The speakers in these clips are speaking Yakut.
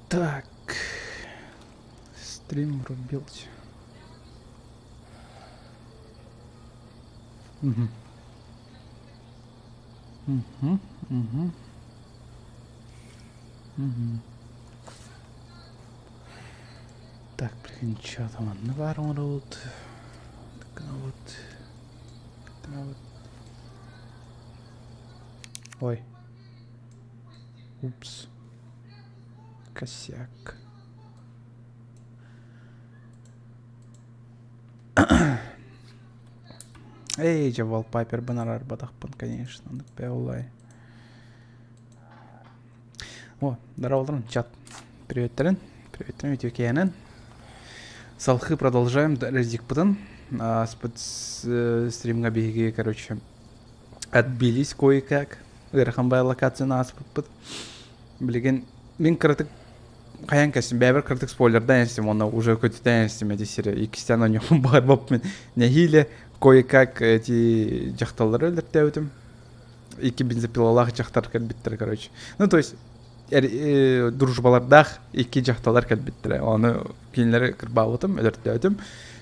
Так, стрим врубился. Угу. Угу, угу. Угу. Так, блин, что там манна баар оҥоробут? Гынабыт. Гынабыт. Ой. Упс. Косяк. Эй, дьэ, wallpaper-бын араарбатахпын, конечно, бэулай. О, здорово, чат. Приветтерин. Приветтерин, үтүөкээнэн. Салхы продолжаем резикпытын. Ааспыт стримҥа биһиги, короче, отбились кое-как. Ыарахан бай локацияны ааспыппыт. Билигин мин кыратык хайан кэстим, бэйэбэр кыратык спойлердаан эстим, уонна уже көтүтэн эстим эти сири. Иккистээн онньуохпун баҕарбаппын. Нэһиилэ кое-как эти дьахталлары өлөртөөбүтүм. Икки бензопилалаах дьахтар кэлбиттэр, короче. Ну, то есть дружбалардаах икки дьахталар кэлбиттэрэ. Ону кинилэри кырбаабытым, өлөртөөтүм.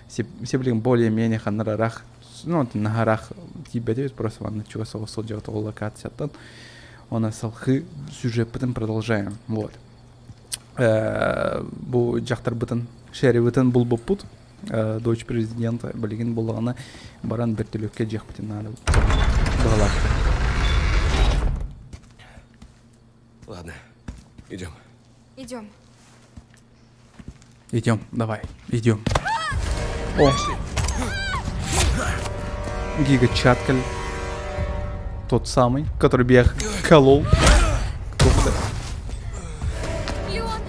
Сиблигин более-менее ханнарарах, ну, наһараах тиийбэтибит, просто манна чугас соҕус сылдьыбыт ол локацияттан. Оны салхыы сюжеппытын продолжаем. Вот. Бу дьахтарбытын, шерибытын булбуппут. Дочь президента билигин буллаҕына баран бөртөлүөккэ дьиэхпитин наада быһалаах. Ладно, идем. Идем. Идем, давай, идем. О! Гига Чаткаль. Тот самый, который бег колол. Леон!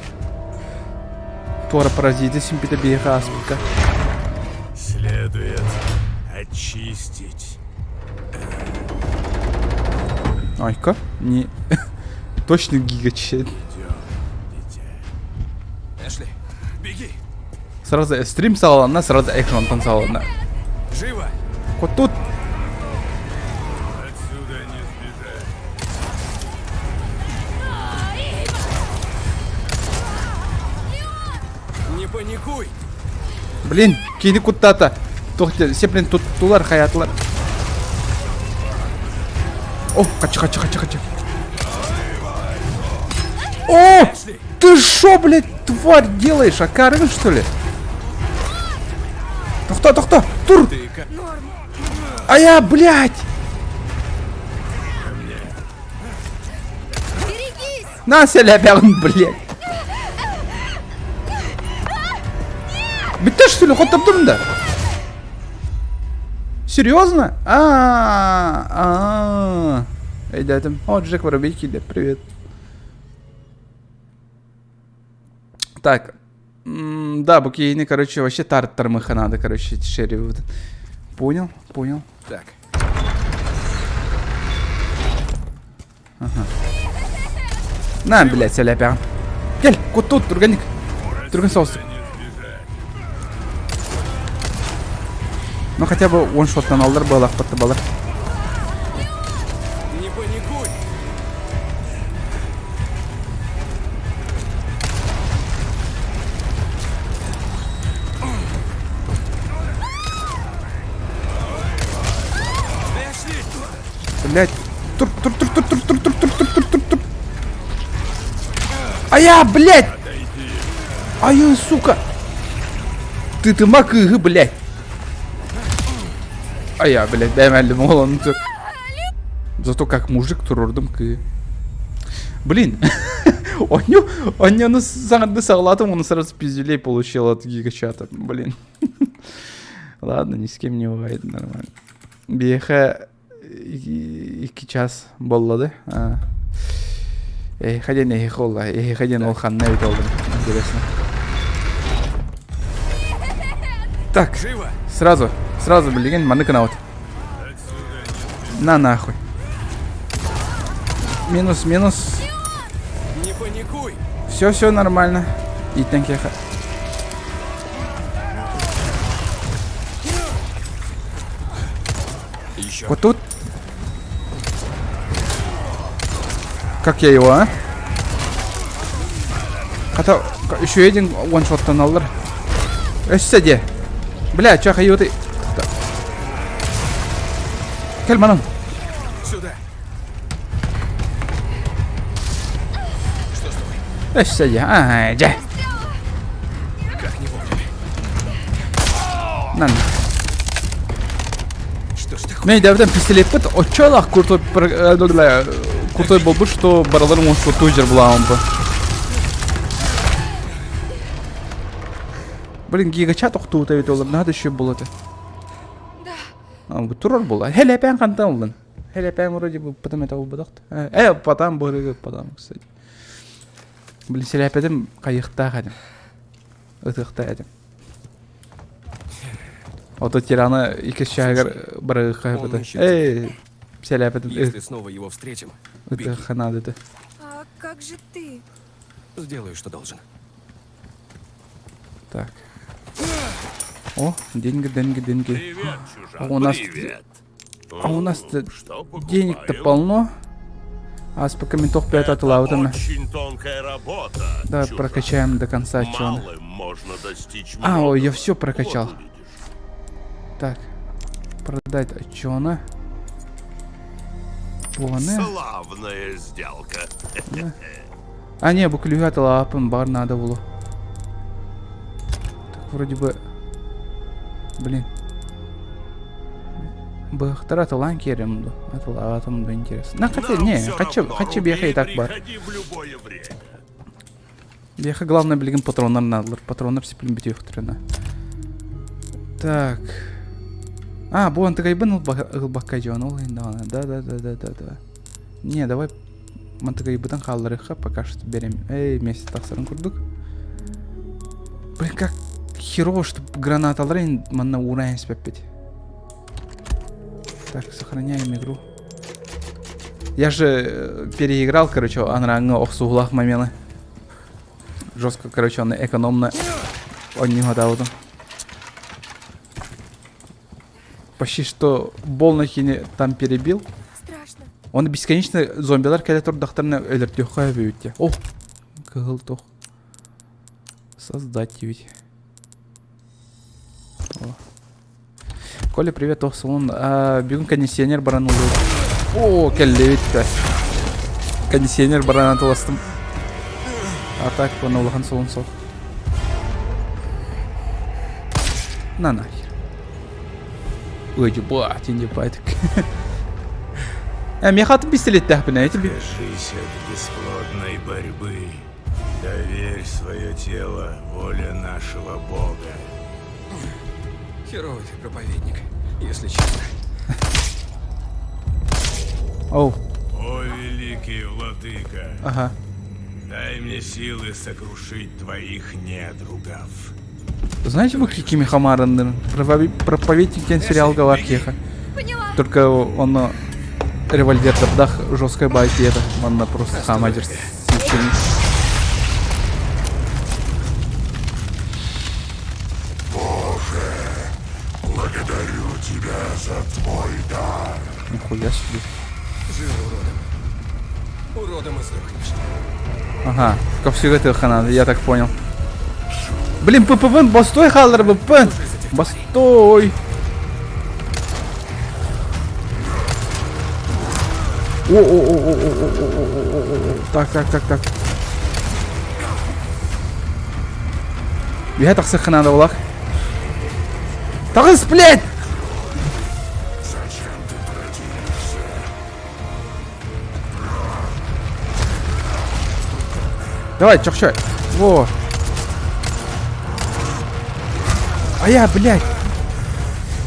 Туора паразиты симпита беха аспика. Следует очистить. Айка, не... Точно гига чет. Идем, дитя. Эшли, беги! Сразу стрим салонна, сразу экшн салонна. Живо! Вот тут. Отсюда не сбежать. Не паникуй! Блин, кини куттата. Туох сеплин туттулар, хаятылар. О, кача, кача, кача, кача. О, ты шо, блядь, тварь делаешь? Акарыгын, что ли? Тохто, тохто, тур! А я, блядь! Берегись! На, селябян, блядь! Бүттэ что ли? Хоттордум да? Серьезно? А, а, Эй, дядям. О, Джек Воробей киллер, привет. Так. Да, букейни, короче, вообще тарт тормыха надо, короче, шерри. Понял, понял. Так. Ага. На, блядь, ляпя. Кел, кут тут, түргэнник. Түргэн соус. Ну хотя бы one-shot алдар буолахпатты балар. Не паникуй! Блять. Тур, тур, тур, тур, тур, тур, тур, тур, тур, тур, тур, тур. А я, блядь! Ай, сука! Ты ты макыгы, блядь! А я, блядь, дай молон. Зато как мужик турурдум кы. Блин, он саҥарды саҕалаатым, он сразу пиздюлей получил от гигачата, блин. Ладно, ни с кем не бывает, нормально. Биэхэ икки час буолла да. Эһиэхэ диэн эһиэхэ буолла. Эһиэхэ диэн ол ханна эбит олдум. Интересно. Так, сразу, сразу билигин маннык гынабыт. На нахуй. Минус, минус. Не паникуй! Все, все нормально. Иттен кеха. Еще. Вот тут. Как я его, а? Хата үчүгэй диэн ваншоттаналлар. Өссө диэ. Бля, чё хайыты. Кэл манан. Сюда. Что с тобой? Өссө диэ. Аа, дьэ. Как не вовремя. Нан. Что ж такое? Мен дәбден пистолетпит очолах крутой крутой болбут, что бараларым он жер буламын бу. Блин, гигачат охтуута эбит олар, надо еще было это. Да. А, турар була. Хелепен хантан улын. Хелепен вроде бы потом это убудахт. Э, потом бырыгы, потом, кстати. Блин, селепедим кайыктаах этим. Ытыктаах этим. Ото тираны икки чаһыгар барыгы Он ищет Эй, селепедим Если снова его встретим, беги. ытыхха надо это. А как же ты? Сделаю, что должен. Так. О, деньги, деньги, деньги. Привет, чужак. А у нас- Привет. А у нас-то Что денег-то покупаем? полно. А с пока ментов 5 отлавтами. Очень тонкая работа. Давай чужак. прокачаем до конца, чё он. Малым можно достичь А, ой, я многого. всё прокачал. Вот увидишь. Так. Продать отчёна. Вон. Славная сделка. А не, бу күлүгү атылааппын бар надо было. Так вроде бы... Блин. Быхтар атылаан киэрем ду. Атылаатым ду интересно. На хотя, Нам не, всё хочу, равно, хочу руби беха и так бар. Приходи в любое время. Беха главное билигин патроннар наадалар. Патроннар сиплин бүтүөхтэринэ. Так. А, бу антыгайбын ылбакка дьон ол иһин Да, да, да, да, да, да. Не, давай мантыгайбытын хаалларыхха пока что берем. Эй, месяц тахсарын курдук. Блин, как херово, что гранаталар манна уурайын испэппит. Так, сохраняем игру. Я же переиграл, короче, анраңы охсугулах момены. Жестко, короче, он экономно он не гадал. Почти что болнахини там перебил. Страшно. Он бесконечно зомбилар кэлэ турдахтарына өлөртүөххэ эбит. О, кыһыл туох. Создать ведь. О. Коля, привет, ох, салон. А, бүгүн кондиционер баран О, кэллэбит Кондиционер баран атыластым. А так, он улахан солун сол. На нахер. Ой, ебать, не ебать. Э, миэхэ атын пистолеттээхпин, эти Откажись от бесплодной борьбы. Доверь свое тело воле нашего Бога. Херовый ты проповедник, если честно. Оу, О, великий владыка, ага. дай мне силы сокрушить твоих недругов. Знаете, вы какими хамарандыр? Проповедник диэн сериалга баар киһиэхэ. Поняла. Только он револьвер дах жесткая байки это. Манна просто хамадер. Благодарю тебя за твой дар. Нихуя себе. Жил уродом. Уродом и сдохнешь. Ага, копсюга хана, я так понял. Блин, ППВ, бастой халлар БП. Бастой. О, о, о, о, о, о, о, о, о, о, о. Так, так, так, так. Я так надо булах. Таҕыс, блядь! Зачем ты противишься? Давай, чохчой. Во. А я, блядь.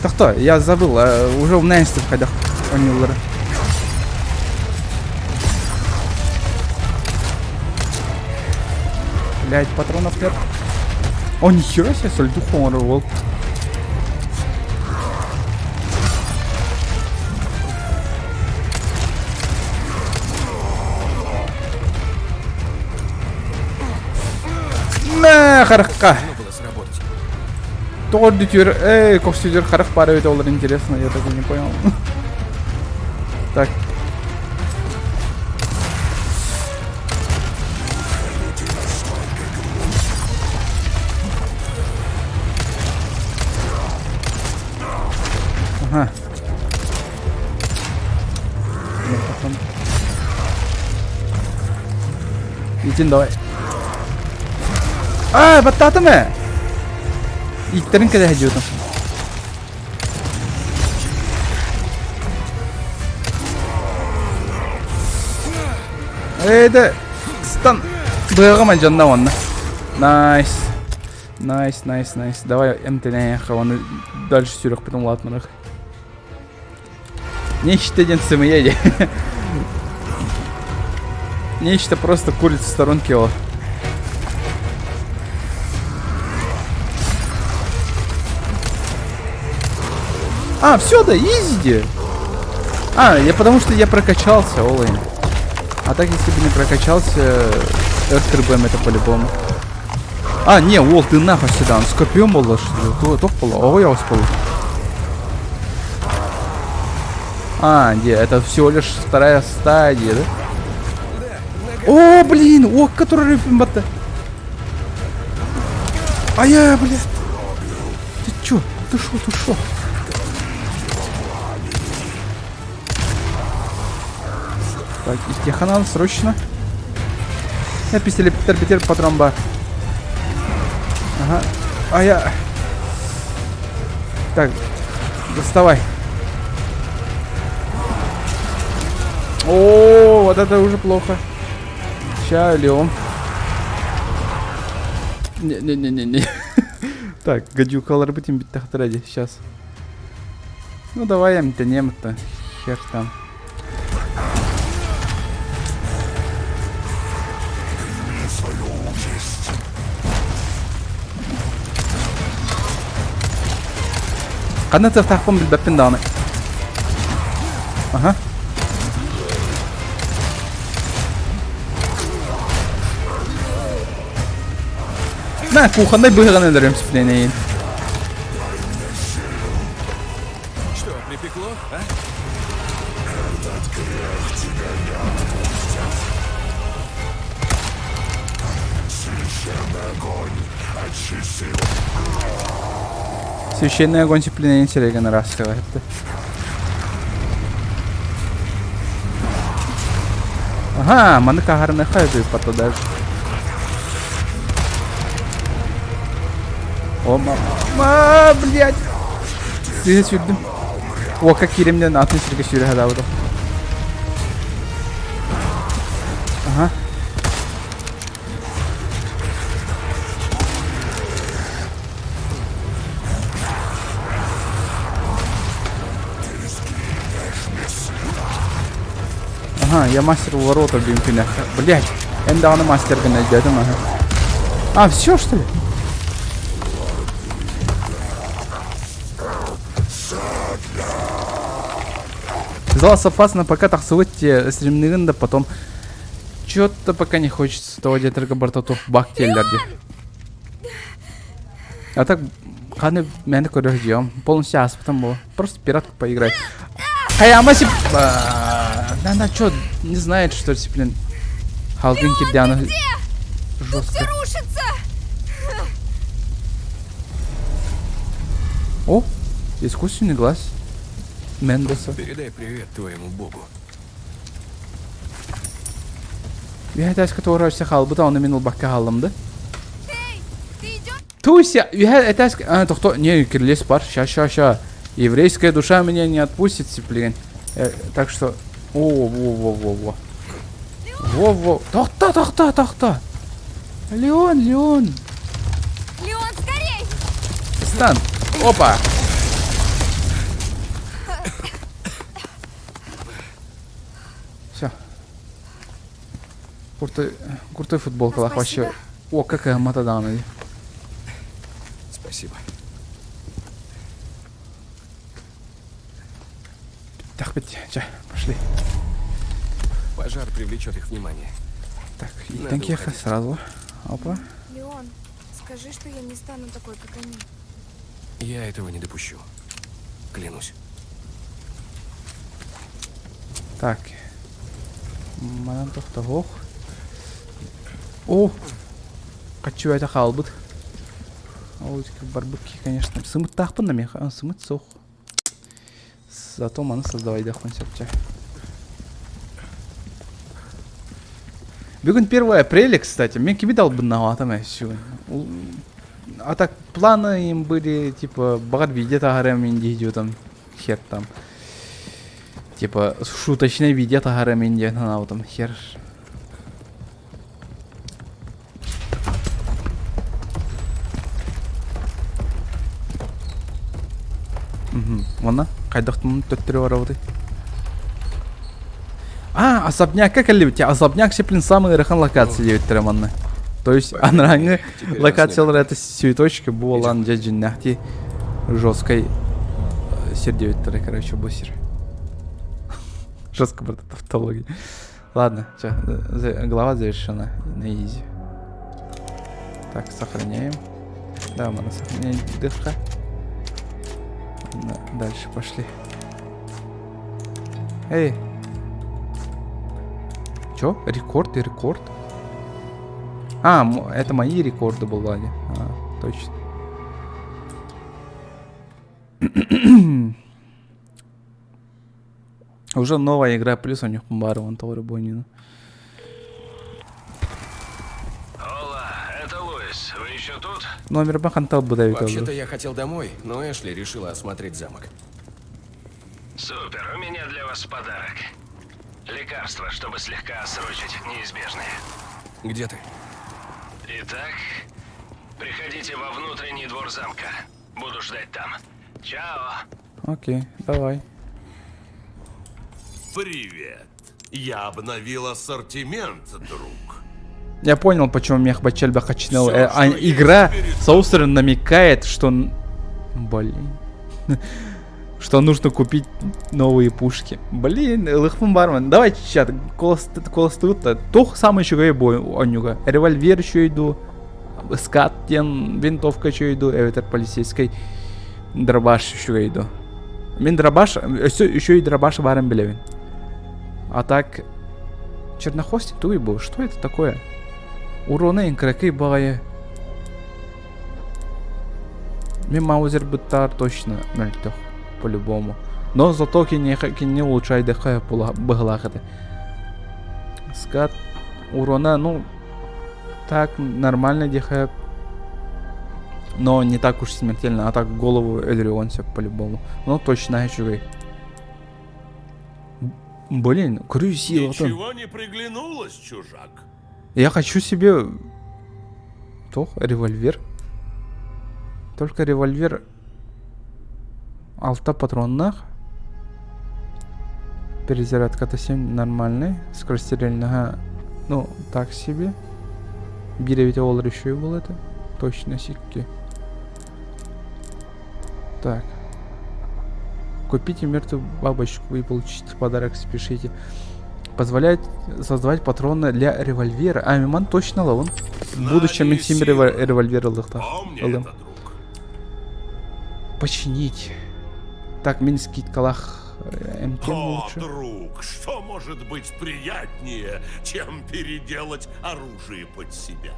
Так кто? Я забыл, уже в в ходах. Онилары. Блядь, патронов нет. О, нихера себе, сольдуху он рвал. На, харахка. Должно было сработать. Тоҕо дүтүөр, эй, костюдер харах пара ведь олар интересно, я так и не понял. Так. Карантин давай. А, баттаатым ээ. Ииттерин кэлэ сылдьыбытым. Эйде, стан. Быаҕым дьонна уонна. Найс. Найс, найс, найс. Давай эмтэнэйэххэ уонна дальше сүрэхпитин улаатмарах. Нечто диэн сымыйа дии. Нечто просто курица в сторонке ол. А, все, да, изи. А, я потому что я прокачался, олень. А так, если бы не прокачался, РТРБМ это по-любому. А, не, уол, ты нахуй сюда. Он скорпион был, что ли? Тох был? Ого, я успел. А, не, это всего лишь вторая стадия, да? О, блин, о, который рыфмбата. А я, блядь. Ты чё? Ты шо, ты шо? Так, истиэхэ надо срочно. Я пистолет битер патрон бар. Ага. А я... Так, доставай. О, вот это уже плохо. Ща, Леон. Не-не-не-не-не. Так, гадюкалар битим бит сейчас. Ну давай эмтэнем-то. Хер там. Ханна тахтаахпын билбэппин даҕаны. Аха. На, кухоннай быһыгын өлөрүм сипленейин. Что, припекло, а? Этот грех тебя не отпустят. Священный огонь, очисти его. Священный огонь сипленейин сиреген ыраастыга этте. Ага, маны каһарыныха үппата даже. О, мама, блядь. Сыһа сүүрдүм. Уокка кииримнэн атын сиргэ сүүрэ сатаабытым. Ага. Ага, я мастер у ворота блин, Блять, эн даҕаны мастер гына өйдөөтүм ага. А, все что ли? Зала опасно, пока тахсыбыт стримныгын да потом Чё-то пока не хочется того диэтэргэ барта туох бак диэллэр А так ханы мээнэ көрөр дьиэм полностью ааспытым буо просто пиратку поиграть Хайама сип Она чё не знает что ли блин Халгин кирдяна жестко Все рушится! О, искусственный глаз Мендоса. Передай привет твоему богу. Үһэ этээскэ туора өссө хаалбыта, ону мин ылбакка хааллым да. Эй, ты идешь? Туся, үһэ этээскэ... А, тохто, не, кирлес бар, ща, ща, ща. Еврейская душа меня не отпустит, блин. Э, так что... О, во, во, во, во. Во, во. Тохто, тохто, тохто. Леон, Леон. Леон, скорей! Стан. Опа. Все. Куртой, куртой футболкалаах вообще. О, какая мата даҕаны. Спасибо. Так, чэ, пошли. Пожар привлечет их внимание. Так, иттэн киэхэ сразу. Опа. Леон, скажи, что я не стану такой, как они. Я этого не допущу. Клянусь. Так. Манан тохтоһуох. О! Хочу это хаалбыт. Ол барбыт конечно. Сымыттаахпын да миэхэ. Сымыт суох. Зато маны создавайдахпын сөпчө. Бүгүн 1 апреля, кстати. Мен кими далбыннаҕатым э сегодня. А так планы им были, типа, баҕар видео таһаарыам мин дии там, хер там. Типа, шуточное видео таһаарыам мин диэн санаабытым, хер. Уонна хайдахтын төттөрү барабытый? А, особнякка кэллибит. Особняк блин, самый ыарахан локация диэбиттэрэ манна. То есть анарааҥҥы локациялар это цветочки буолан дьэ дьиннэхти жесткой сир диэбиттэрэ, короче, бу сир. Жестко про тавтология. Ладно, все, глава завершена на изи. Так, сохраняем. Да, мы сохраняем дыха. Дальше пошли. Эй! Чё? Рекорд и рекорд? А, это мои рекорды были. А, точно. Уже новая игра, плюс у них Барван Торы Бонина. Ола, это Луис. Вы еще тут? Номер бахантал бы Вообще-то я хотел домой, но Эшли решила осмотреть замок. Супер, у меня для вас подарок. Лекарство, чтобы слегка отсрочить неизбежное. Где ты? Итак, приходите во внутренний двор замка. Буду ждать там. Чао! Окей, давай. Привет. Я обновил ассортимент, друг. Я понял, почему мех Бачельба хачнел. Всё, А, что есть игра перед- Соусер намекает, что... Блин. Что нужно купить новые пушки. Блин, ылыхпын бармын. Давай, чат, колостыбыт туох самый үчүгэй бой оонньууга. Револьвер үчүгэй дуу, скат диэн винтовка үчүгэй дуу, эбэтэр полицейскай дробаш үчүгэй дуу. Мин дробаш, өссө үчүгэй дробаш баарын билэбин. А так, чернохвостик тугуй был, что это такое? Урона кыракый баҕайы. Мин маузер быттаар точно мөлтөх, по-любому. Но зато киниэхэ кинини улучшайдыхха быһылаах этэ. Скат урона, ну, так нормально диэхэ, но не так уж смертельно, а так голову өлөрүөн сөп по-любому. Ну, точно үчүгэй. Блин, көрүү силатын. Ничего не приглянулось, чужак. Я хочу себе... Тох, револьвер. Только револьвер алта патроннаах. Перезарядка-то 7 нормальный. Скорострельного, ну, так себе. Биир эбитэ ол еще и был это. Точно сикки. Так. Купите мертвую бабочку и получите подарок, спешите. Позволяет создавать патроны для револьвера. А, мин точно ылабын. В будущем мин син револьвер ылыхтаах. Помни Ылым. это, друг. Починить. Так, мин скидкалаах МТ О, лучше. друг, что может быть приятнее, чем переделать оружие под себя?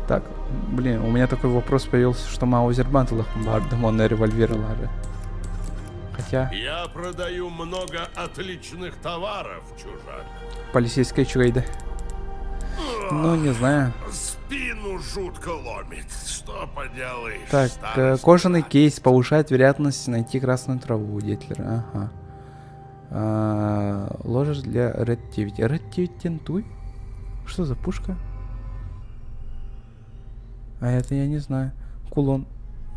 Так, блин, у меня такой вопрос появился, что Маузер баар баҕардым, револьвер ылаары. Хотя, Я продаю много отличных товаров, чужак. полицейская үчүгэй Ну, не знаю. Спину жутко ломит. Что поделаешь? Так, старость кожаный беда. кейс повышает вероятность найти красную траву, Детлер. Ага. А, ложишь для Red 9. Red 9 тентуй? Что за пушка? А это я не знаю. Кулон.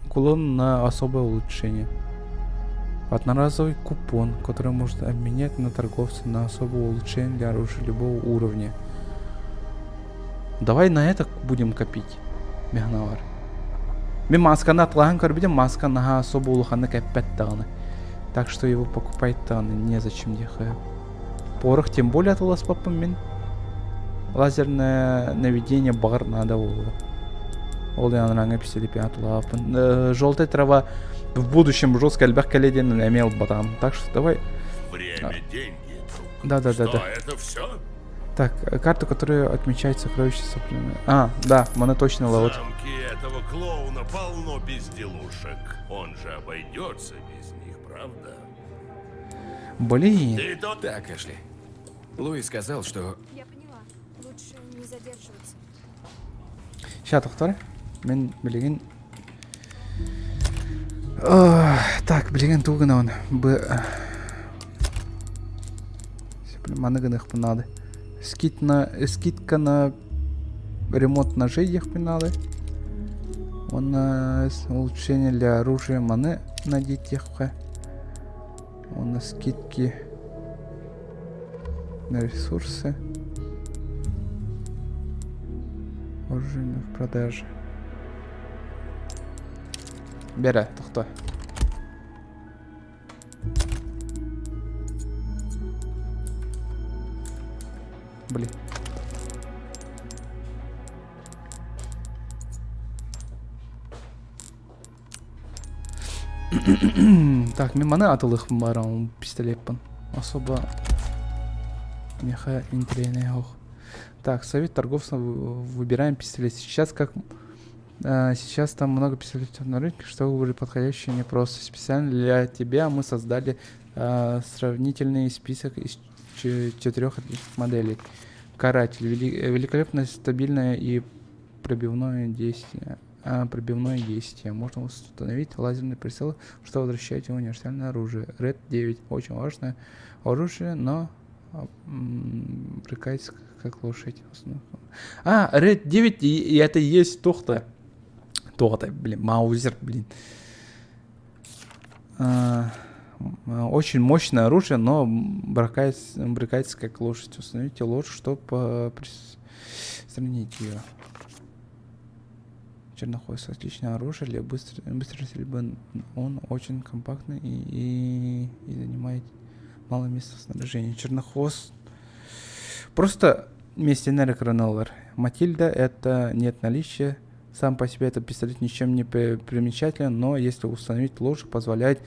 Кулон на особое улучшение. Одноразовый купон, который можно обменять на торговца на особое улучшение для оружия любого уровня. Давай на это будем копить. Мехнавар. Мин масканы атыылаһан көрбүтүм, маска наһаа особо улаханнык эппэт даҕаны. Так что его покупать даҕаны незачем диэхэ. Порох тем более атыыласпаппын мин. Лазерное наведение баҕар надо буолуо. Ол анараҥҥа пистолеппин атыылаабыппын. Желтая трава в будущем жестко элбэх кэлиэ диэн эмиэ ылбатаҕым. Так что давай. Время, деньги, друг. Да-да-да-да. Что, это все? Так, карту, которую отмечает сокровище сопленное. А, да, маны точно В ылабыт. замке этого клоуна полно безделушек. Он же обойдется без них, правда? Блин. Ты тот... Так, Эшли. Луи сказал, что Я поняла. Лучше не задерживаться. Ща, тохтор. Мин билигин Так, билигин тугу гынабын? Б Маны гыныахпын надо. Скид на... Скидка на ремонт ножей диэхпин надо. Уонна улучшение для оружия маны надеть диэххэ. Уонна скидки на ресурсы. Оружие в продаже. Бэрэ, тохто. Блин. Так, мин маны атылыхпын баарам пистолеппын. Особо меха интриэнэ ох. Так, совет торговцев выбираем пистолет. Сейчас как сейчас там много пистолетов на рынке, что выбрать подходящий непросто. Специально для тебя мы создали сравнительный список из четырех отличных моделей. Каратель. Великолепно стабильная и пробивное действие. Пробивное действие. Можно установить лазерный прицел, что возвращает его универсальное оружие. Red 9. Очень важное оружие, но брыкается как лошадь. А, Red 9, и это и есть тохта. Тохта, блин, Маузер, блин. А, очень мощное оружие, но брыкается, брыкается как лошадь. Установите лошадь, чтобы сравнить ее. Чернохвост отличное оружие для быстрой стрельбы. Он очень компактный и занимает мало места в снаряжении. Чернохвост просто вместе Кронеллер. Матильда это нет наличия. Сам по себе этот пистолет ничем не примечателен, но если установить ложь, позволяет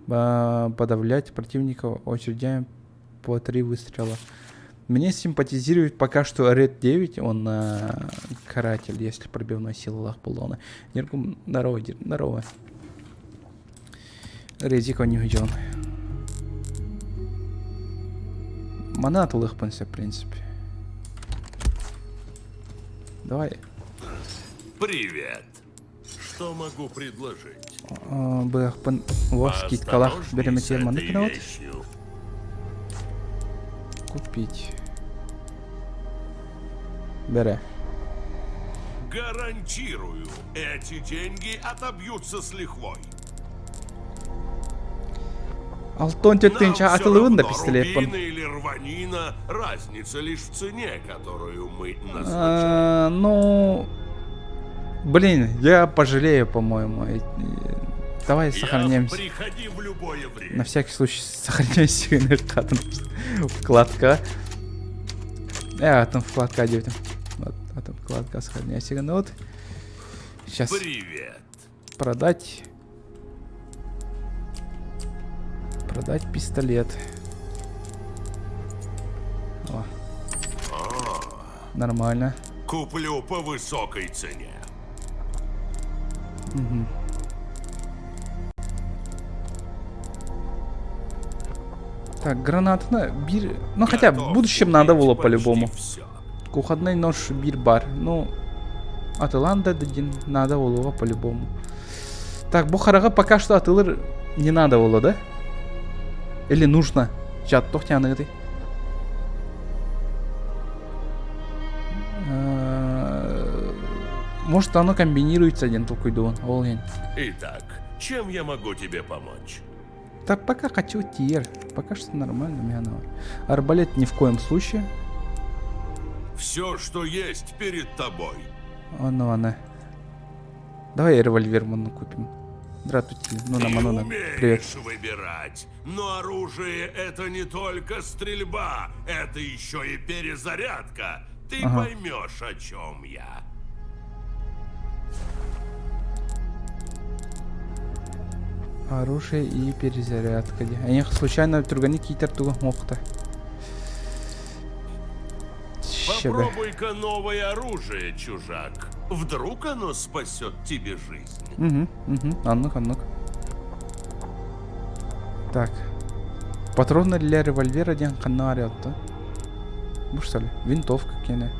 подавлять противника очередями по три выстрела. Мне симпатизирует пока что Red 9, он каратель, если пробивной силалаах буоллаҕына. Ниргум, здорово, здорово. Резико не уйден. Маны атылыахпын в принципе. Давай. Привет. Что могу предложить? Быахпын во скидкалаах Поосторожней с береметер маны этой вот. вещью. Купить. Бере. Гарантирую, эти деньги отобьются с лихвой. Алтон Нам тетинча всё атылыбын да равно, пистолеппын. рубина или рванина, разница лишь в цене, которую мы назначаем. Ну, блин, я пожалею, по-моему. Давай Я сохраняемся. приходи в любое время. На всякий случай сохраняйся вкладка. Там вкладка где Вот, а там вкладка сохраняйся. Ну вот. Сейчас. Привет. Продать. Продать пистолет. О. Нормально. Куплю по высокой цене. Угу. Так, гранат на бир. Ну хотя в Готов будущем надо купить было почти по-любому. всё. Кухонный нож биир баар. Ну, атылан да дадин надо было по-любому. Так, бу хараҕы пока что атылыр не надо было, да? Или нужно? Чат туох ты. Может оно комбинируется один толкуйдуон. Ол иһин. Итак, чем я могу тебе помочь? Так пока хочу тир. Пока что нормально, меня Арбалет ни в коем случае. Все, что есть перед тобой. Оно, оно. Давай револьвер ману купим. Здравствуйте. Ну, Ты нам оно надо. Привет. умеешь выбирать, но оружие это не только стрельба, это еще и перезарядка. Ты поймешь, о чем я. Оружие и перезарядка. Они случайно түргэнник киитэр тугу мохта. Попробуй-ка новое оружие, чужак. Вдруг оно спасет тебе жизнь. Угу. А ну-ка, ну-ка. Так. Патроны для револьвера диэн ханна арыатта. Бу что ли? Винтовка киэнэ.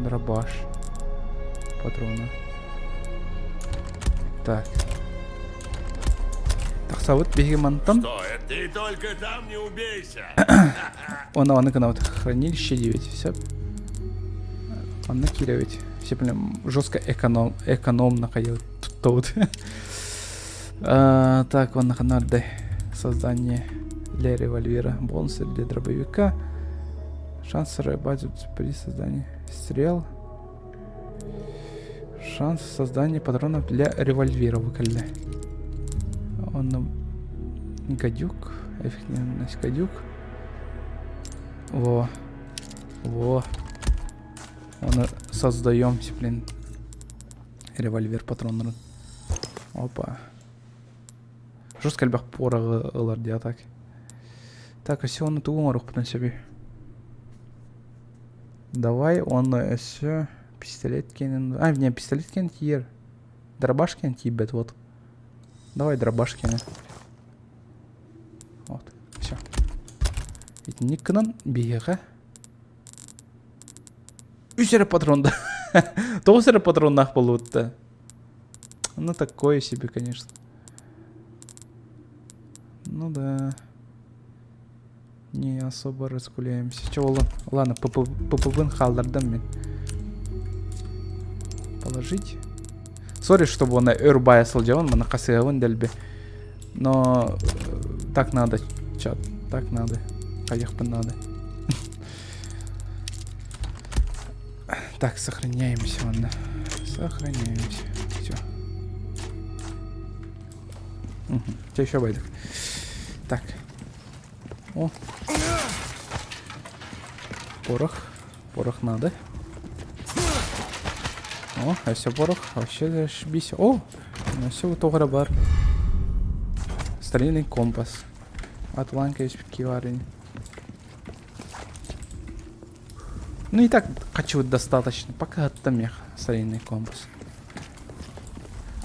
Дробаш. Патрона. Так. Тахсабыт биһиги мантан. Что, это ты только там не убейся. Оны аны гына вот хранилище 9. Все. Анна кииребит. Все прям жестко эконом, экономно ходил. Тут а, так, он надо создание для револьвера, бонусы для дробовика, шанс базу при создании стрел, шанс создания патронов для револьвера выкалили. Он гадюк, эффективность гадюк. Во. Во. Он создаем, блин, револьвер патроннарын. Опа. Жестко элбэх пороҕы ылар диэ так. Так, өссө уонна тугу оҥоруохпутун сөбүй? Давай уонна өссө пистолет киэнин... А, не, пистолет киэн тиийэр. Дробаш киэн тиийбэт, вот. Давай дробаш киэнэ. Вот, все. Итинник гынан биһиэхэ үс эрэ патронда. Тоҕус эрэ патроннаах буолбут Ну, такое себе, конечно. Ну да. Не особо разгуляемся. Че, ладно, ППВ хааллардым мин. Положить. Сори, чтобы он өр баайа сылдьабын, маны хасыһабын дэлби. Но э, так надо, чат, так надо. Хайыахпын надо. Так, сохраняемся, ладно. Сохраняемся. Все. Угу. Че еще байдык. Так. О. Порох. Порох надо. О, а все порох. Вообще зашибись. О, все тоҕо бар. Старинный компас. Атланка из киварин. Ну и так хочу достаточно. Пока там мех старинный компас.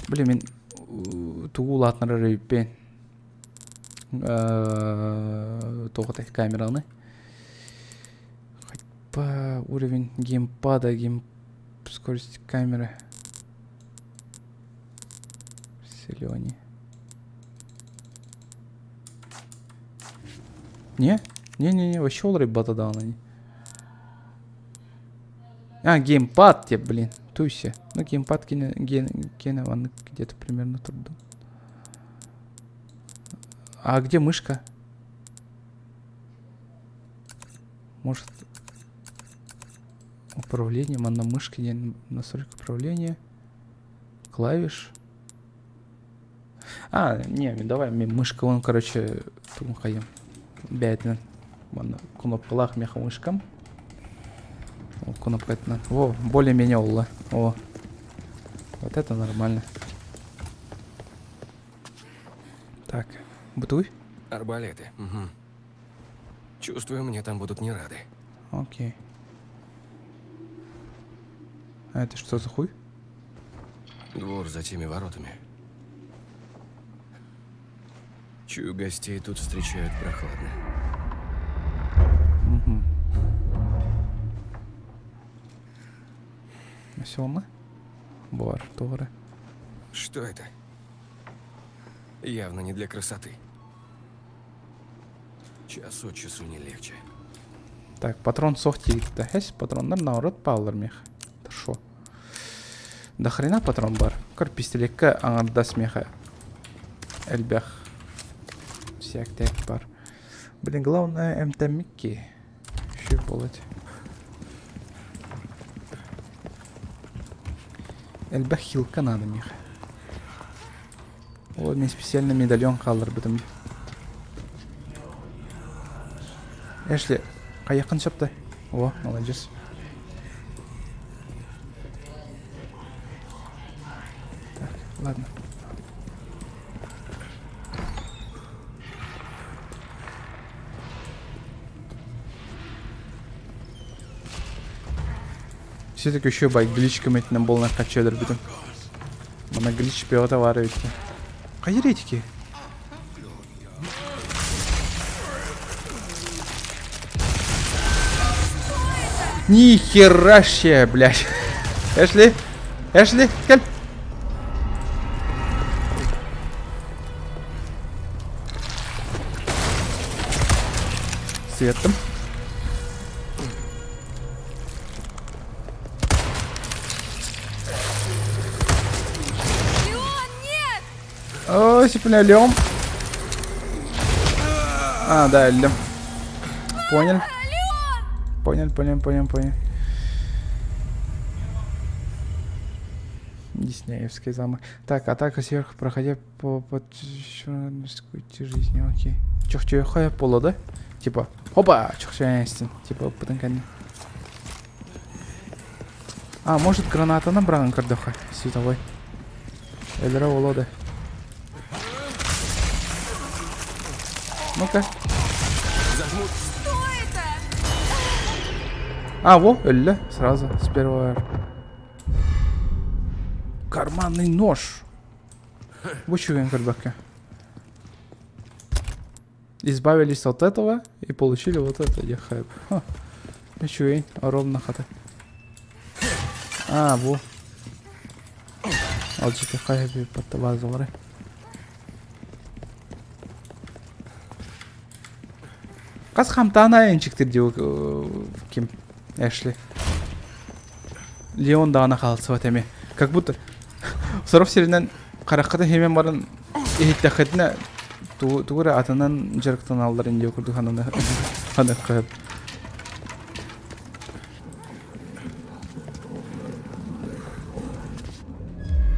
Блин, мин тугу улаатынарар өйппүн. Туох камераны. По уровень геймпада, гейм... скорость камеры. Селёне. Не? Не-не-не, вообще ол ребята даҕаны. А, геймпад тебе, блин. Туйся. Ну, геймпад кене, ген, кене, вон где-то примерно тут. А где мышка? Может, управление, на мышке, где настройка управления, клавиш. А, не, давай, мышка, он, короче, тугун бэйэтинэн манна кнопкалаах меха мышкам. О, кнопка О, более-менее олла. О, вот это нормально. Так, бытуй. Арбалеты. Угу. Чувствую, мне там будут не рады. Окей. А это что за хуй? Двор за теми воротами. Чую, гостей тут встречают прохладно. Угу. Все Бар, Тора. Что это? Явно не для красоты. Час от часу не легче. Так, патрон суох тиийдэ. Хэс, патроннар наоборот бааллар миэхэ. Шо? Да хрена патрон баар. Көр пистолетка аҥардас миэхэ элбэх всяктэк баар. Блин, главное эмтэммикки. Еще болот. Элбэх хилка надо миэхэ. Ол мен специально медальон хаалларбытым. Эшли, хайыаххын сөп О, молодец. Так, ладно. Все-таки еще байк гличками этинэн буолан хаччы өлөрбүтүм. Мана глич пехота баар эбит. Хайыр этики? Ни хера себе, блядь. Эшли, Эшли, кэл. Светом. Леон, нет! О, сипля, Леон. А, да, Лем. Понял. Понял, понял, понял, понял. Диснеевский замок. Так, атака сверху, проходя по под жизни, окей. Чох-чох пола, да? Типа, опа, чох Типа, потом А, может граната набран кардоха световой. Эльра Волода. Ну-ка. Зажмут. Что это? А, во, өллө, сразу, с первого. Карманный нож. Бу көрбөккө. Избавились от этого и получили вот это, я хайп. Үчүгэй, ровно хата. А, бу. Алжыты хайп базалары. Хас хамтаана энчиктир диу ким Эшли. Леон даҕаны хаалсыбат эми. Как будто сорох сиринэн хараххытын химэн баран иһиттэххитинэ тугу эрэ атынан дьарыктаналларын диэ курдук ханыахха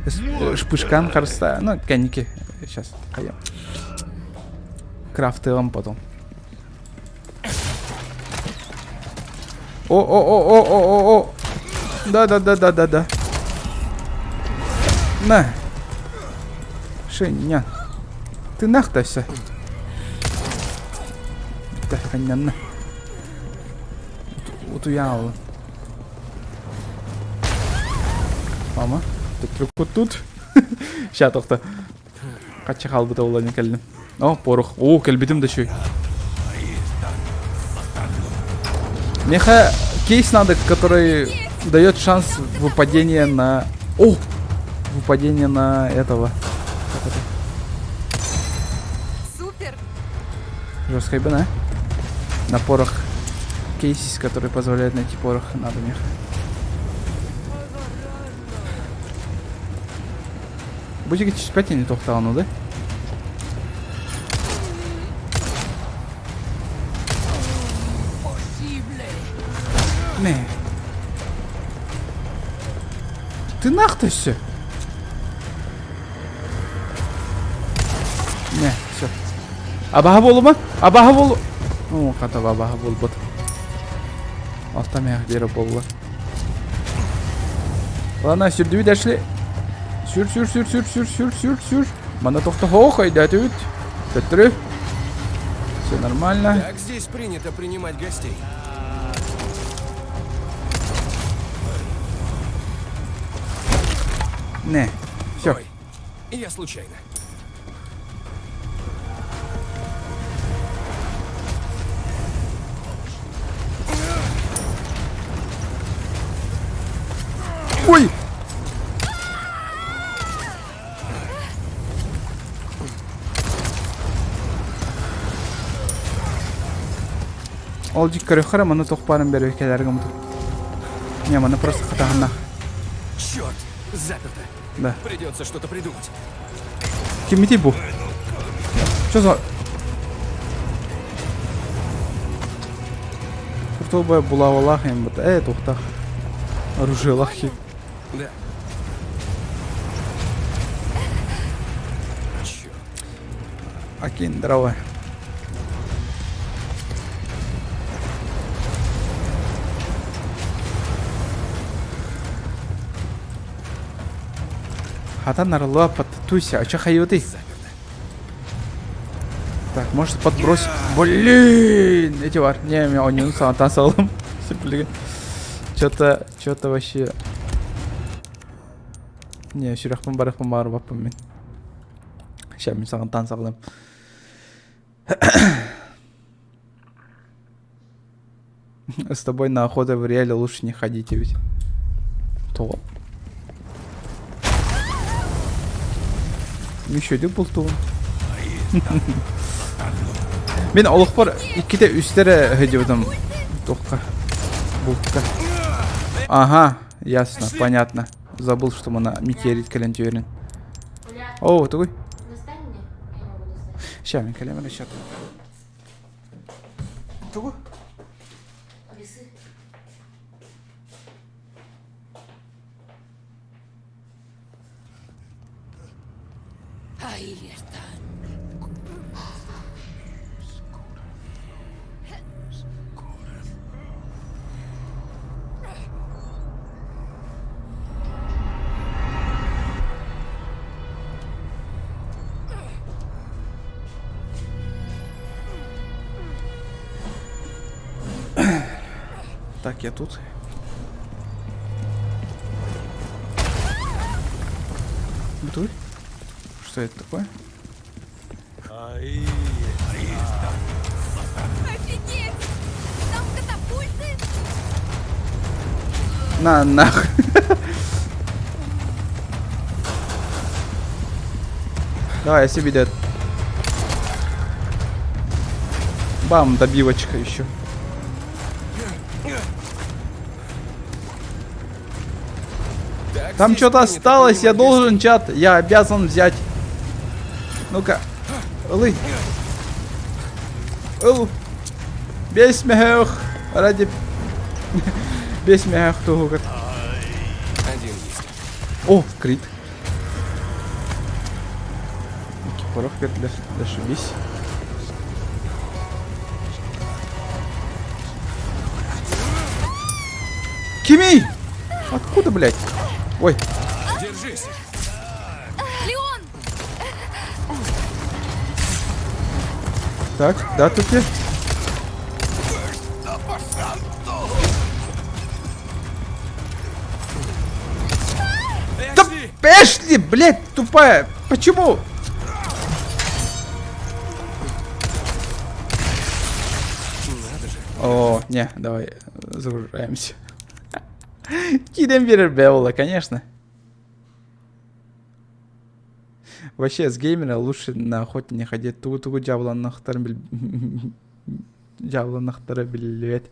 сөп. Шпышкан харыста, ну, кэнники, сейчас, хайа. Крафтыам потом. О-о-о-о-о-о-о! Да-да-да-да-да-да. На. Шиня. Ты нахтайся. Ханнянна. Утуял. Мама, ты вот тут? Ща тохто. Хачча хаалбыта буолан кэллим. О, порох. О, кэлбитим да чүй. Меха кейс надо, который дает шанс выпадения на... О! Выпадение на этого. Как это? Супер! Жесткая бина. На порох. Кейс, который позволяет найти порох, надо меха. Будете чуть не тохтану, да? Не. Ты нахты все? Не, все. Абаха болума? Абаха болу... О, хата абаха болбут. Алта мех бері болла. Ладно, сүрдүбүт дошли. Сүр, сүр, сүр, сүр, сүр, сүр, сүр, сүр. Мана тохто хох, айдатүт. Төттөрү. Все нормально. Как здесь принято принимать гостей? Не, все. Ой, я случайно. Ой! Ол дьик көрөхөрө маны туох баарын бөрүөкэлэргэ мутук. Не, маны просто хатаһыннах. Черт, заперто. Да. Придется что-то придумать. Киммитий бу? Что за... Куртуба булавалах им бат. Э, тухтах. Оружие лахи. Да. Черт. Акин, здорово. Хата нарла подтуйся. А чё хайоты? Так, может подбросить. Блин, эти var. Не, мен ойнын сағаттан салдым. Блин. Чё-то, чё-то вообще. Не, сүрэхпин барыхпын баар баппын мин. Ща мин сағаттан салдым. С тобой на охоту в реале лучше не ходите ведь. Тоҕо? Мүшөдүк бултугун. Мин олохпор иккитэ үстэрэ сылдьыбытым туохха бултка. Ага, ясно, понятно. Забыл, что мана метеорит кэлэн түһэрин. О, тугуй? Ща, мин кэлэм эрэ ща. Тугу? Так, я тут. Бутыль? Что это такое? Офигеть! Там катапульты? На, нахуй. Давай, я себе дед. Бам, добивочка еще. Так Там здесь что-то принято осталось, я принимать должен, чат. Я обязан взять. Ну-ка. Ылый. Ыл. Бес мех. Ради... Бес мех туһугар. гостей. Один есть. О, крит. Порох для зашибись. Кими! Откуда, блядь? Ой, Держись! Леон! так, да, тут я. Да Эшли, блядь, тупая! Почему? О, не, давай загружаемся. Кидем Белла, конечно. Вообще, с геймера лучше на охоте не ходить. Тугу-тугу дьабланнахтарын бил... Дьабланнахтара биллибэт.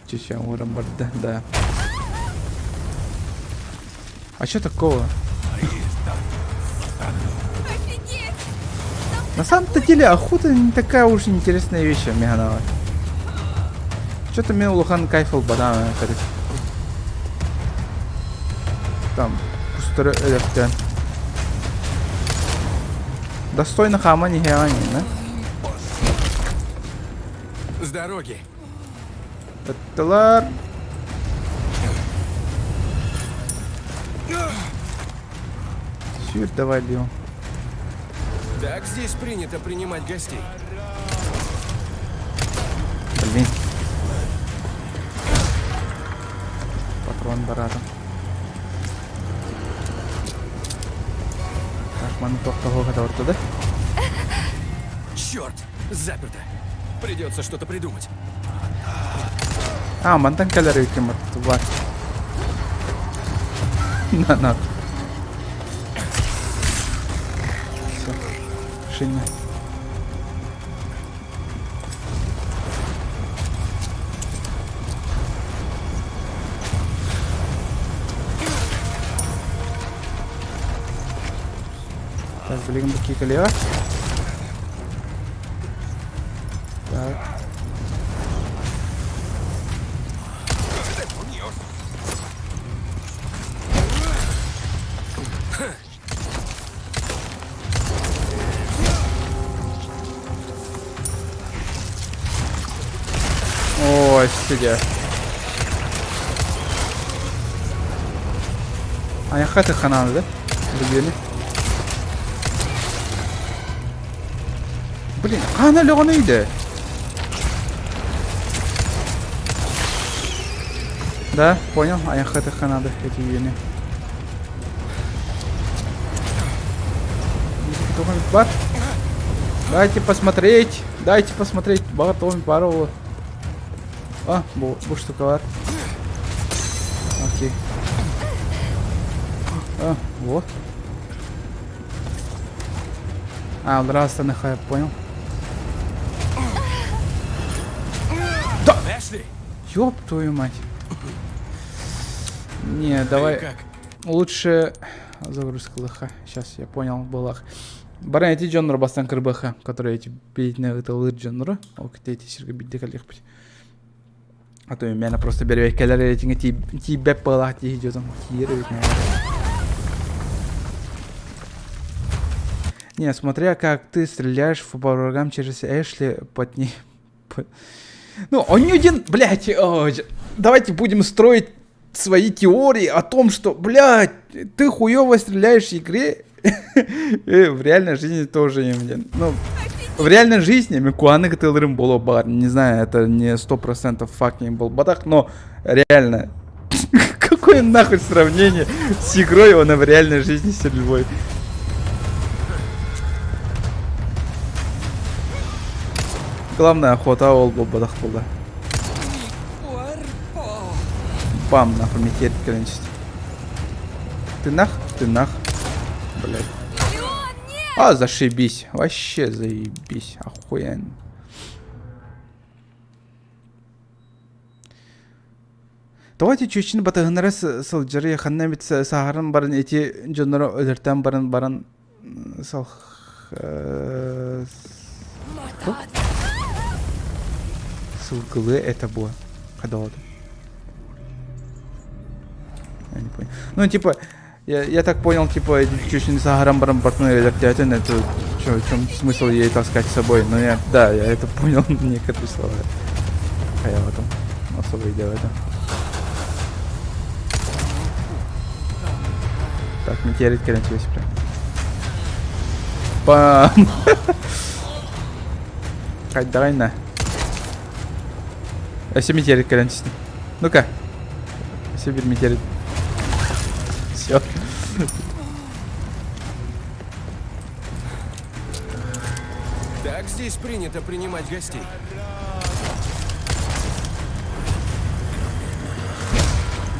Чечен уоран барда, да. А что такого? Офигеть! На самом-то деле охота не такая уж интересная вещь, Меганова. Что-то мне улахан кайф бадам Там кустары өлөктөн. Достойно хама не да? С дороги! Ыттылар. Сюр, давай, Леон. Так здесь принято принимать гостей. Блин. Патрон барата. Так, маны тохтоҕо катабарта да? Черт! Заперто! Придется что-то придумать. А, мантан кэлэр үкем бар. На, на. Все. Шиня. Так, блин, бу кэлиэҕэ. Так. Ой, сидя. Айахха тыхханааны да? Билиэни. Блин, хаана өлөҕүн өйдө. Да, понял, айахха тыхханаады эти үйэни. Бар. Дайте посмотреть, дайте посмотреть. Баҕар тоҕо баар ол. А, бу, бу штука бар. Окей. А, вот. А, здравствуй, я понял. Да! Эшли! Ёб твою мать. Не, давай. Как? Лучше загрузка лыха. Сейчас я понял, была. Баран эти дьоннор бастан кырбаха, которые эти бейтіне ытылыр дьоннору. Ол ките эти сирге бидде калихпит. А то мені просто бербеккелер этиңе тиибэп баалаах тиһи дьотон киир эбит Не, смотря как ты стреляешь по врагам через Эшли под ней. Ну, он не один, блядь, давайте будем строить свои теории о том, что, блядь, ты хуёво стреляешь в игре, и в реальной жизни тоже им, ну, в реальной жизни мин куһаҕаннык ытыалыырым буолуо баар, не знаю, это не 100% fucking был бадах, но реально, какое нахуй сравнение с игрой, он в реальной жизни стрельбой. Главное охота ол буолбатах буолла. Бам, нахуй, метеорит кэлэн Ты нах? Ты нах? Блядь. А, зашибись. Вообще заебись. Охуенно. Тоҕо ити чүөччүнү батыһыннара сылдьарый ханна эмит сааһыран баран ити дьонноро өлөртөөн баран баран сал сылгылыы этэ буо хадоҕото Я не понял. Ну, типа, я так понял, типа, чуть не сааһыран баран бартын өлөртөөтүн, это чё, в чем смысл ей таскать с собой? Ну, я, да, я это понял, некоторые слова. А я в этом особо идея в этом. Так, метеорит кэлэн весь прям. Бам! Кать, давай на. Өссө метеорит кэлэн түстүм. Ну-ка. Өссө биир метеорит. Все. Так здесь принято принимать гостей.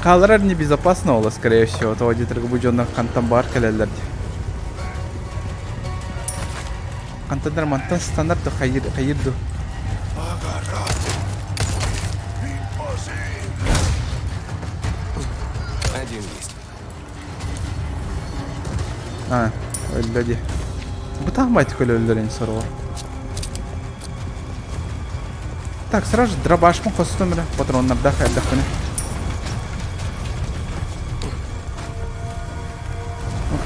Хаалларар небезопасно ол, скорее всего. Тоҕо диэтэр бу дьоннор хантан баар кэлэллэр дии. Хантан мантан стандарт хайыр хайыр ду. Один есть. А, өллө дии. Бу таамайт көлөллөрүн сороҕор. Так, сразу же дробашпын хостум эрэ, патроннардаах элдэхпинэ.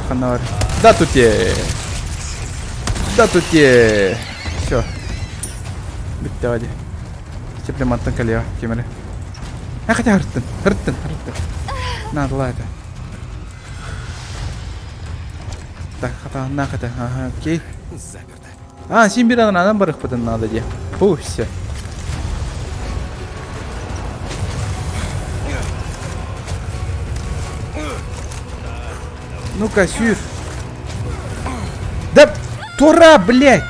Ханна Да тут е. Да тут е. Все. Бүттэҕэ дии. Теплематтан кэлиэҕэ ким эрэ. А хотя ырыттын, ырыттын, ырыттын. Надо это. Так, хатааннаах этэ. Ага, окей. Заперто. А, син биир ананан барыахпытын наада дии. Фу, все. Ну-ка, сүүр. Да, тура, блядь!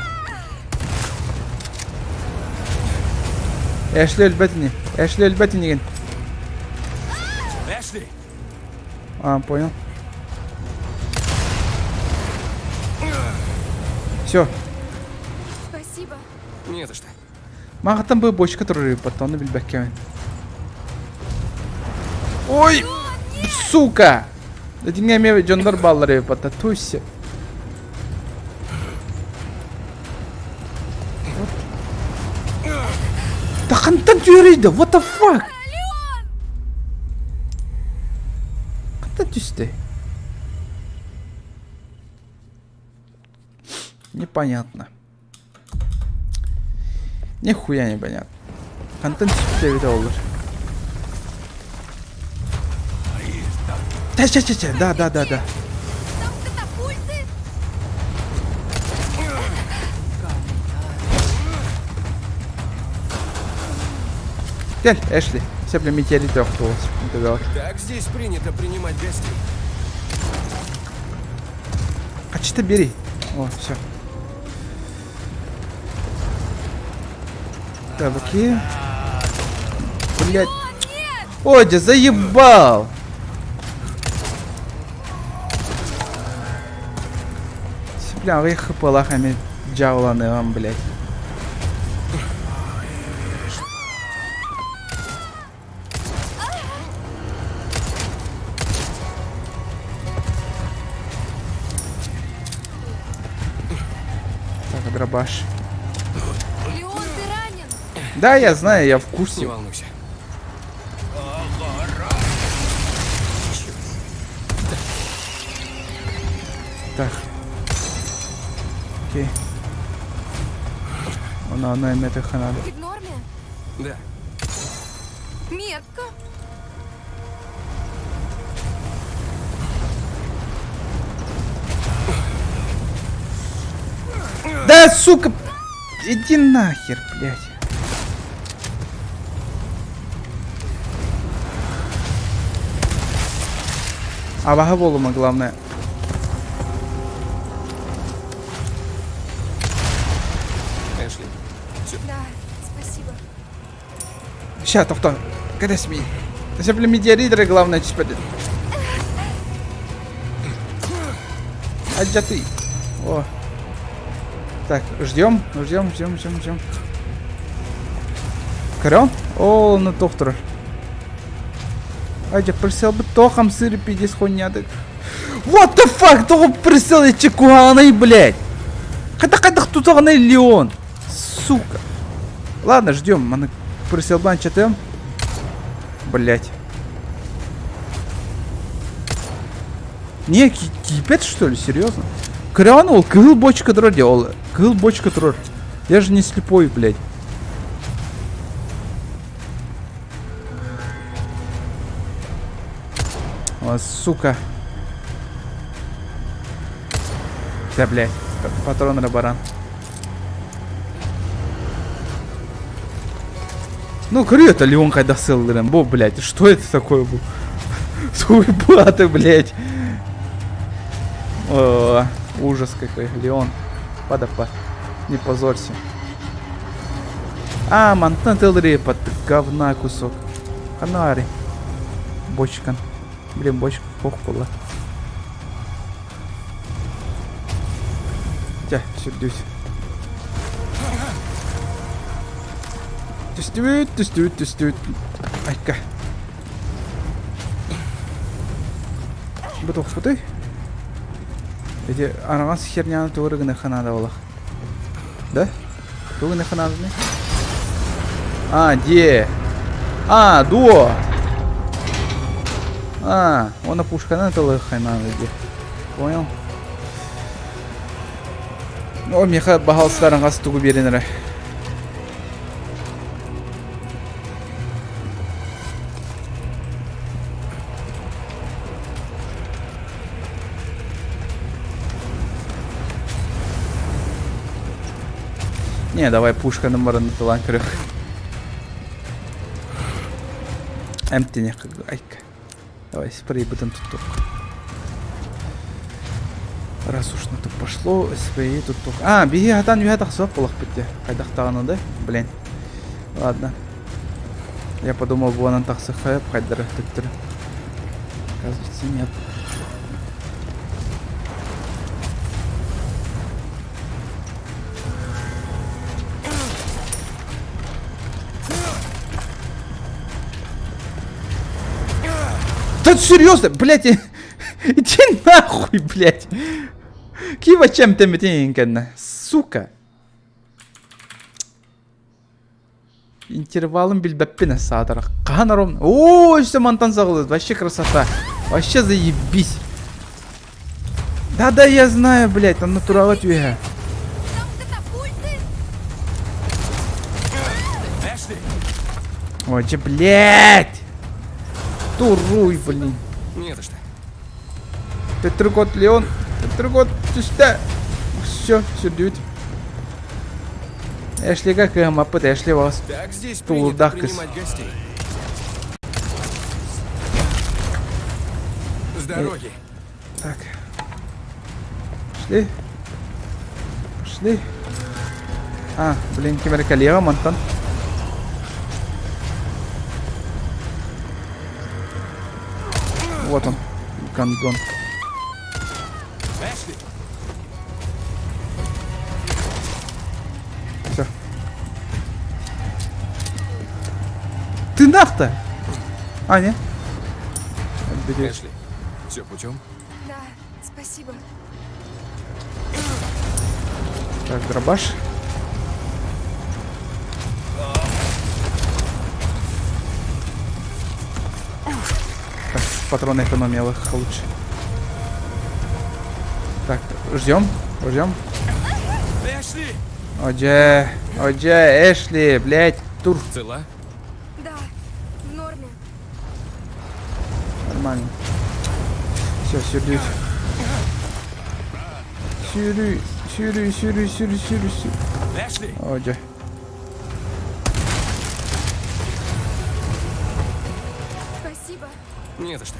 Эшли өлбөт ини. Эшли өлбөт инигин. Эшли! А, понял. Все. Спасибо. Не за что. Маҕаттан бу бочка турар ону билбэккэбин. Ой! Сука! Итинҥэ эмиэ дьоннор бааллар эбит туйся. Да хантан түһэрий what the fuck? Хантан түстэ? Непонятно. Нихуя не понятно. Хантан түстэ эбитэ олор. Чэ, чэ, чэ, чэ, да, да, да, да. Там катапульты? Кэл, Эшли. Сөп метеорит охтуос. Так здесь принято принимать гостей. А что бери? О, все. Табаки. Блять. Ой, да заебал! Бля, вы хпалахами дьауланыам, блядь. Так, дробаш. Леон, ты ранен! Да, я знаю, я в Не курсе. волнуйся. Так. Окей. Она, она, это надо. Ты в норме? Да. Метка! Да, сука! Иди нахер, блядь. Абаһы буолума, главное. Эшли. Да, спасибо. Ща, тохто. Кэтэс мии. Сөпле медиаридеры, главное, түспэт. Аджаты. О. Так, ждем, ждем, ждем, ждем, ждем. Көрөн? Ол на тохтор. Айдя прицел бы тохам сыры пиздец хуйня. What the fuck? Тоҕо прицел ичи куһаҕаный, блядь? Хайдах-хайдах тутаҕаный Леон? Сука. Ладно, ждем. Маны прицел чатым. Блядь. Не, кипет что ли? Серьезно? Көрөҕүн ол кыһыл бочка турар дии ол кыһыл бочка турар. Я же не слепой, блядь. О, сука. Да, блядь. Патрон баран. Ну, көрүө это Леон хайдах сыаллыырын. Бу, блядь, что это такое был? Суйбаты, блядь. О, ужас какой, Леон. Падапа. Не позорься. А, мантан под говна кусок. Ханари. Бочкан. Блин, бочка пох была. Тя, сүрдүс. Түстүбүт, түстүбүт, түстүбүт. Айка. Бу тохпутай. Эти араҕас херняны тугу гыныахха наада буолах. Да? Тугу гыныахха нааданы? А, де? А, дуо! А, он пушканы тылыахха наада де. Понял? О, миэхэ баһаалыста араҥас тугу биэрэн эрэ. Не, давай пушканы баран тылан көрөх. Эмтине айка. Давай спрей бытын туттук. Раз уж на то пошло, спрей туттук. А, биһи хатан үһэ тахсыбат буолах битте. Хайдахтаҕына да? Блин. Ладно. Я подумал, буонан тахсыхха хайдары төттөрү. Оказывается, нет. Да серьезно, блядь, иди нахуй, блядь. Кива чем ты сука. Интервалын билбэппин саатар. Хаһан аром. О, все мантан саҕалыыр. Вообще красота. Вообще заебись. Да-да, я знаю, блядь, там натурала түһэ. Там катапульты! Эшли! Ой, че, блядь! Туруй, блин. Не за что. Петргот, Леон. Петргот, түстэ. Все, сүрдүбүт. Эшлига кыһаммаппыт, Эшли вас. Так здесь принято Тулдах кыс. принимать гостей. С дороги. Так. Пошли. Пошли. А, блин, ким эрэ кэлиэҕэ мантан. Вот он, гондон. Эшли! Все. Ты нах-то? А, не? Бери. Эшли, все путем? Да, спасибо. Так, дробаш. Так, патроны экономия лучше. Так, ждем, ждем. Эшли! Одже, одже, Эшли, блядь, тур. Цела? Да, в норме. Нормально. Все, сюрдюсь. Сюрю, сюрю, сюрю, сюрю, сюрю, сюрю. Эшли! Одже. Спасибо. Не за что.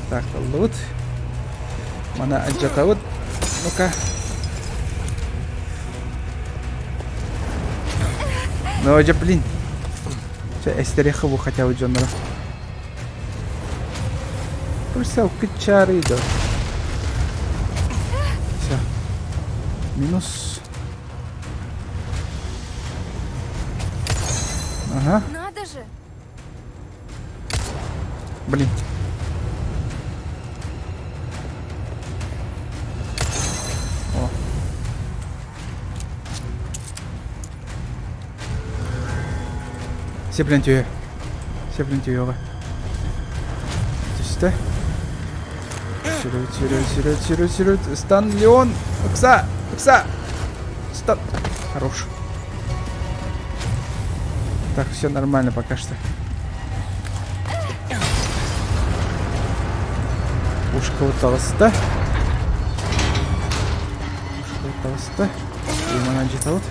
Так, лут. Мана алдьатабыт. Ну-ка. Ну, дьэ, блин. Чэ, эстерехэ бу хотя бы дьонноро. Присел кычары да. Все. Минус. Ага. Надо же! Блин. О. Сеплен түйе. Сеплен түйеҕэ. Түстэ. Сүрүт, сүрүт, сүрүт, сүрүт, сүрүт. Стан Леон. Ыкса, ыкса. Стан. Хорош. Так, все нормально пока что. Ушка таҕыста. Ушка таҕыста. Иман алдьатабыт.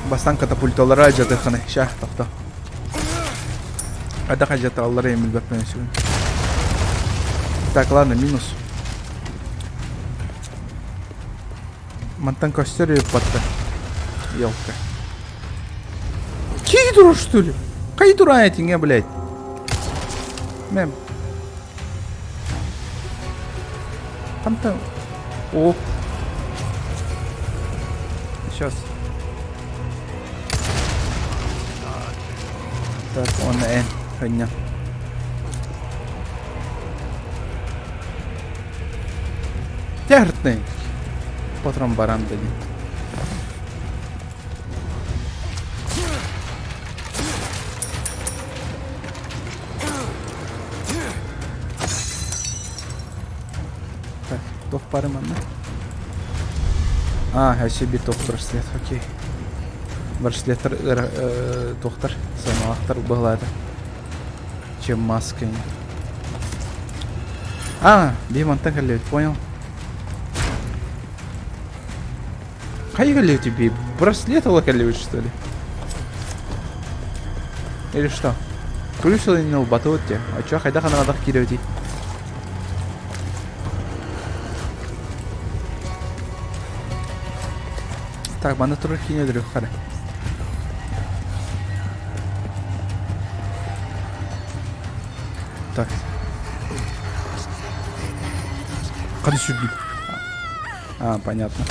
Бастаан катапульталара алдьатыаххыный. Ща, тохто. Хайдах алдьаталлара эм билбэппин сүгүн. Так, ладно, минус. Мантан костер ыыппатта. Елка. Киһи турар, что ли? Кай туран этиҥэ, блядь? Мэм. Хантан... О. Сейчас. Так, он эн. Ханья. Тяртный. Патрон баран дадим. Так, туох бары манна? А, өссө биир туох браслет, окей. Браслеттар туохтар, сыаналаахтар быһылаата. Чем маска. А, биир мантан кэллибит, понял. Хайа кэллибит би? Браслет ыла кэллибит, что ли? Или что? Ключ ылбатыбыт дии. Оччоҕо хайдах анаҕадах киирэбитий? Так, манна турар киинэ өлөрүөххэ эрэ. Так. Ханы сүрдүм. А, понятно.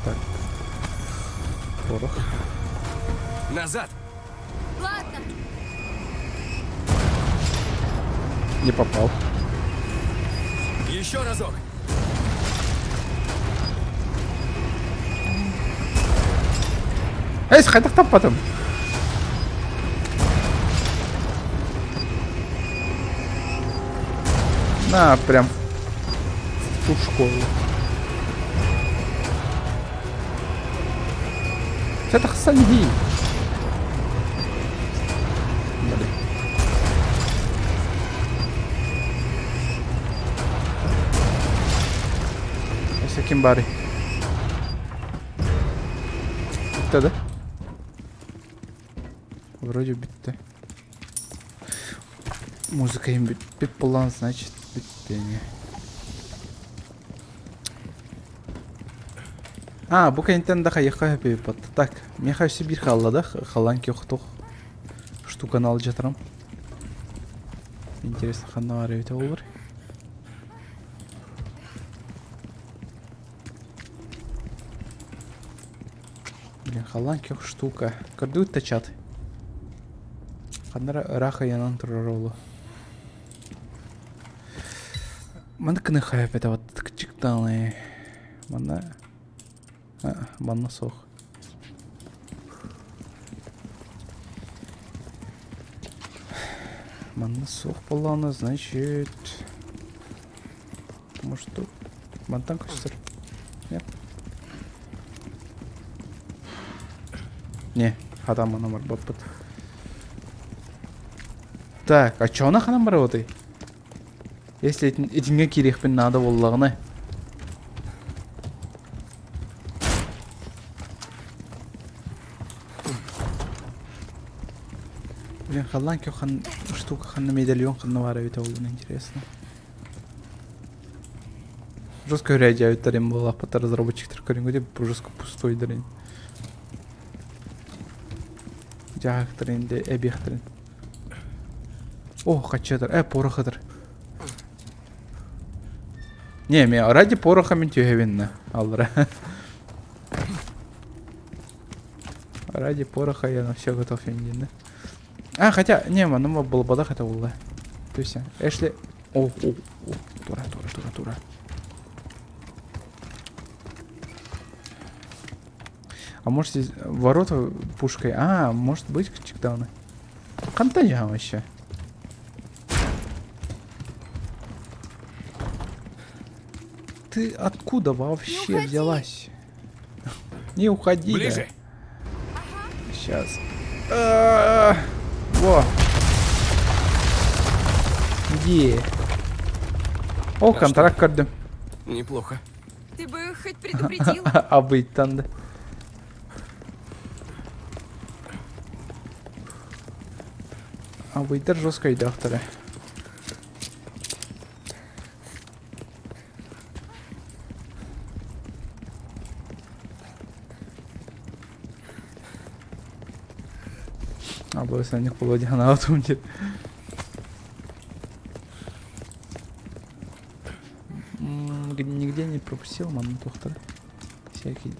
Так. Порох. Назад! Ладно. Не попал. Еще разок! Эс, хайдах таппатым? На, прям в ту школу. Чэ тахсан дии. Блин. ким баарый? Бүттэ да? Вроде бүттэ. Музыка им бүппүт буолан, значит, бүттэ ини. А, бу кэнниттэн да хайыахха сөп эбит. Так, миэхэ өссө биир хаалла да, халан киохтух штуканы алдьатарым. Интересно, ханна баар эбитэ буолар. Блин, халлаан көх штука. Көрдүгүт да чат. Ханна эрэ ыраах ыйанан турар олу. Манна кыны хайапета вот кычыктааны. Манна манна суох. Манна суох буоллаҕына, значит... Может, тут мантан көстөр? Нет? Не, хатан манан барбаппыт. Так, а чоно ханан барабытый? Если итингэ киириэхпин наада буоллаҕына. Блин, халлаан көх хан штука ханна медальон ханна баар эбитэ буоллун интересно. Жестко үрээдьээбиттэрин буоллахпыт разработчиктар көрүҥҥүтэ жестко пустойдарын. Дьаһахтарын де эбиэхтэрин. О, хаччатар. Порох ытар. Не, мен ради пороха мен түһэбин аллара. Ради пороха я на все готов индин. А, хотя, не, манна балбадах это булла. То есть, Эшли... О, о, о, тура, тура, тура, тура. А может здесь ворота пушкой? А, может быть, чиктаны. Хантан дьаһам вообще. Ты откуда вообще взялась? Не уходи. Ближе. Да. Сейчас. Во. Где? О, контракт көрдүм. Неплохо. Ты бы хоть предупредил. Абыйтан да. Абыйдар жестко өйдөөхтөрө. Абы саньых буолуо дии санаабытым диэн. Нигде не пропустил манна туохтара. Всякий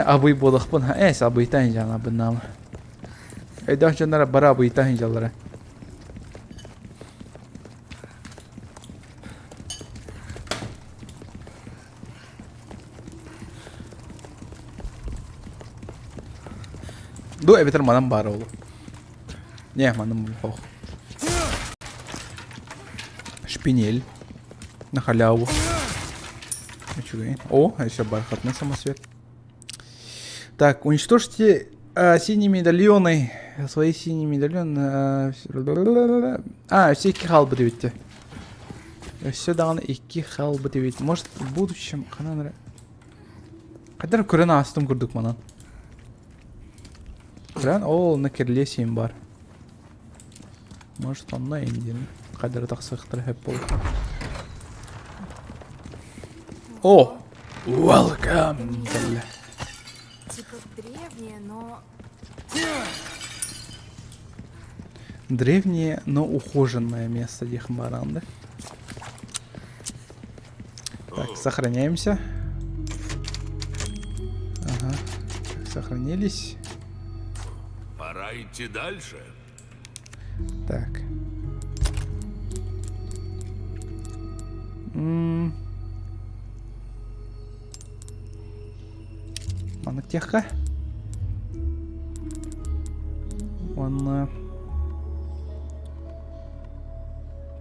Абый буолахпын эс абыйтан дьаанабыннаама. Өйдөөх дьоннор бары абыйтан дьаллара. Ду эбэтэр манан баар ол. Не, манан ох. Шпинель. На халяву. Үчүгэй. О, еще бархатный самосвет. Так, уничтожьте синие медальоны. Свои синие медальоны. А, все икки хаалбыт эбит. Өссө даҕаны икки хаалбыт эбит. Может, в будущем ханан эрэ Хайдах көрөн аастым курдук манан. Көрөн, ол онно керлиэ сиэн баар. Может, онно индин хайдары тахсыахтара сөп буолуо. О! Welcome! Кэллэ. Типа древнее, но... Древнее, но ухоженное место диэх баранды. Так, сохраняемся. Ага. Так, сохранились. Пора идти дальше. Так. М. Маннык диэххэ. Уонна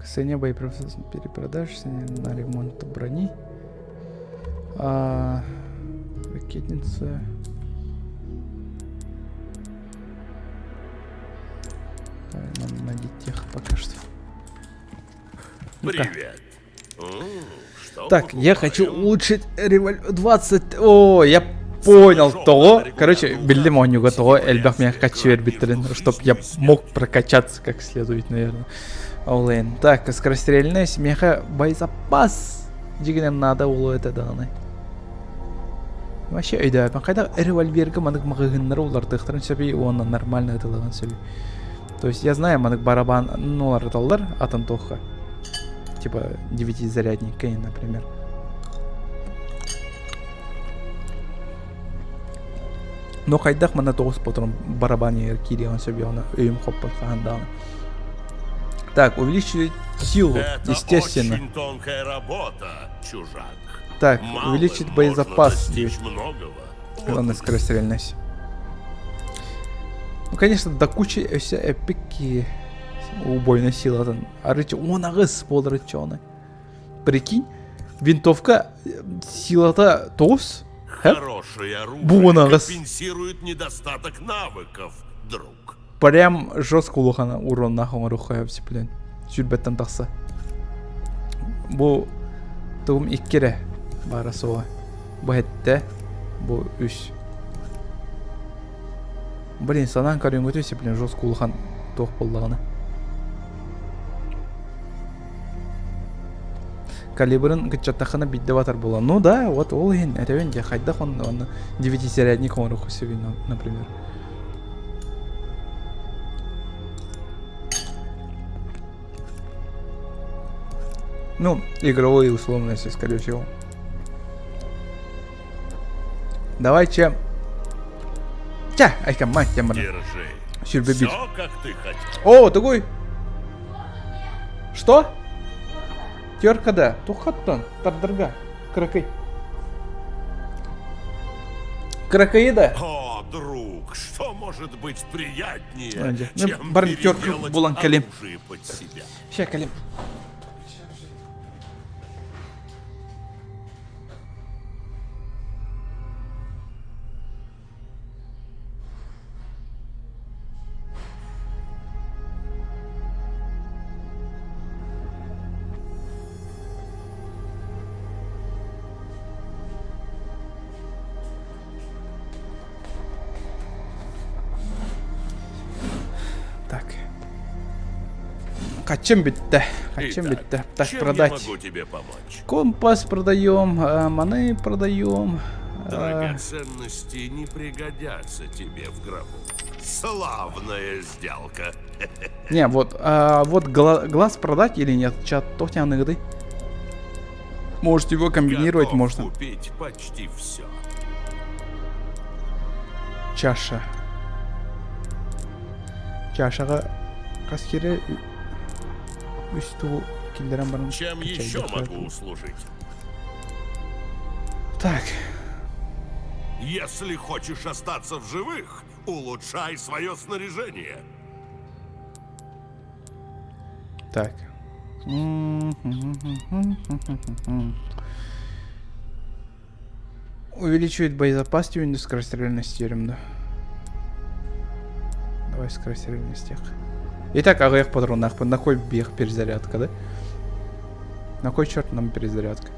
к цене боеприпасов перепродаж, цене на ремонт брони. А, ракетница. Давай, надо найти тех пока что. Ну-ка. Привет. О, Что Так, я хочу покупаем? улучшить револь... 20... О, я понял того. Короче, биллим оонньууга того элбэх миэхэ каччы биэрбиттэрин, чтоб я мог прокачаться как следует, наверное. Олен. Так, скорострельность, меха боезапас. Дьигинэн надо улу это даҕаны. Вообще өйдөөбүн. Хайдах револьверга манык маҕаһыыннары улардыахтарын сөбүй уонна нормально ытылыгын сөбүй. То есть я знаю, манык барабан ну, уларыталлар атын туохха. Типа девятизарядник, например. Но хайдах манна тоҕус патрон барабан иһигэр киириэҕин сөбүй оны өйүм хоппот хаһан даҕаны. Так, увеличивать силу, Это естественно. очень тонкая работа, чужак. Так, Малым увеличить можно боезапас. достичь многого. Главное скорострельность. Ну, конечно, до кучи все эпики убойная сила там. Арычы он ағыс болар чоны. Прикинь, винтовка силата тоғыз. Хорошее оружие Буонагас. компенсирует недостаток навыков, друг. Прям жестко улахан уроннаах оҥоруохха сөп блин. Сүүрбэттэн тахса. Бу тугум икки эрэ баара суоҕа. Бу сэттэ, бу үс. Блин, санаан көрүҥҥүтүй блин жестко улахан туох буоллаҕына. Калибрын кыччаттаххына биирдэ батар буолан. Ну да, вот ол иһин этэбин дьэ хайдах онно онно девятизарядник оҥоруохха сөбүй, например. Ну, игровые условности, скорее всего. Давайте. Ча, айка мать тембар. Держи. Сюрбебит. Все, как ты хотел. О, такой. Что? Терка да. Тухаттан. Тардарга. Кракай. Кракаида. О, друг, что может быть приятнее, Ну, чем барн терка переделать булан калим. оружие под себя? Ща, калим. Так. Качем битте. Качем Итак, битте. Так, чем продать. я могу тебе помочь? Компас продаем, маны продаем. Драгоценности не пригодятся тебе в гробу. Славная сделка. Не, вот, а, вот глаз продать или нет? Чат тохтяны Может его комбинировать Готов можно. купить почти все. Чаша. Чашаҕа хас кире үс туу киллэрэн баран Чем еще могу услужить? Так. Если хочешь остаться в живых, улучшай свое снаряжение. Так. Увеличивает боезапас и скорострельность да. Давай скорострельность тех. Итак, аҕыйах патроннаахпын. На кой бег перезарядка, да? На кой черт нам перезарядка?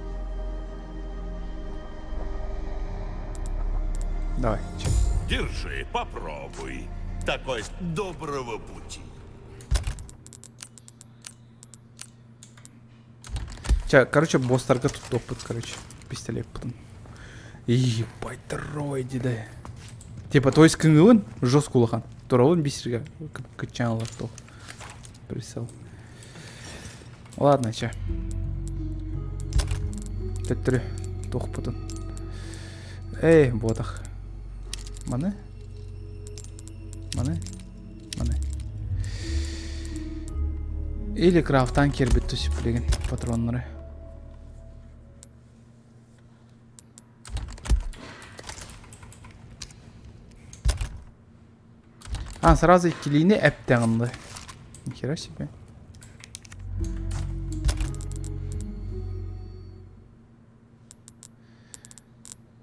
Давай, че. Держи, попробуй. Такой доброго пути. Ча, короче, босстарга тут опыт, короче. Пистолет потом. Ебать, дроиди, да. Типа, то есть кыңылын жестко улахан. Туралын бисерге кычаналар то. Прицел. Ладно, ча. Төттөрү туохпутун. Эй, ботах. Маны? Маны? Маны. Или крафтан кирбит түсүп билигин патроннары. А, сразу иккилиини эптэҕинди. Нихера себе.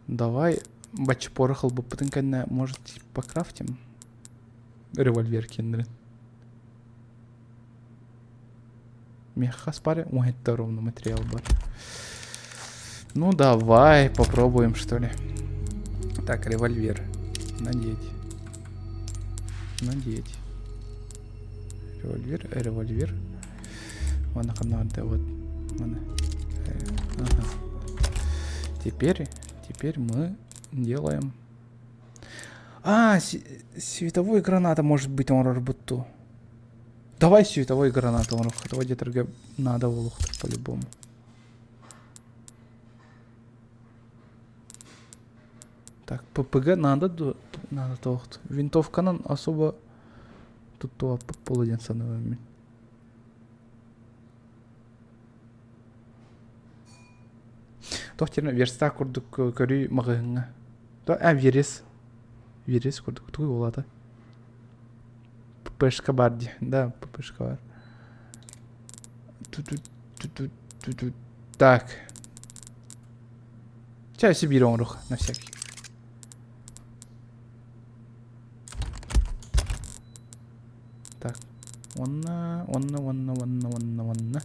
Давай бачпорох ылбыппытын кэннэ, может, покрафтим? Револьвер кеннерин. Меха спаре, ой, это ровно материал бар. Ну давай попробуем, что ли. Так, револьвер. Надеть. Надеть. Револьвер, револьвер. Вон надо, вот. Вон. Ага. Теперь, теперь мы делаем... А, световой граната может быть он работу. Давай световой граната он Давай где-то надо по-любому. Так, ППГ надо, надо тоохт. Винтовканан особо тут полуден саныбын. Туох диэн верстак курдук көрүү маҕаһыыҥҥа. А, верес. Верес курдук. Тугуй буолаата? ППшка бар дии. Да, ППшка бар. Так. Чай Сибирь оҥоруох на всякий. Так. Уонна, уонна, уонна, уонна, уонна, уонна.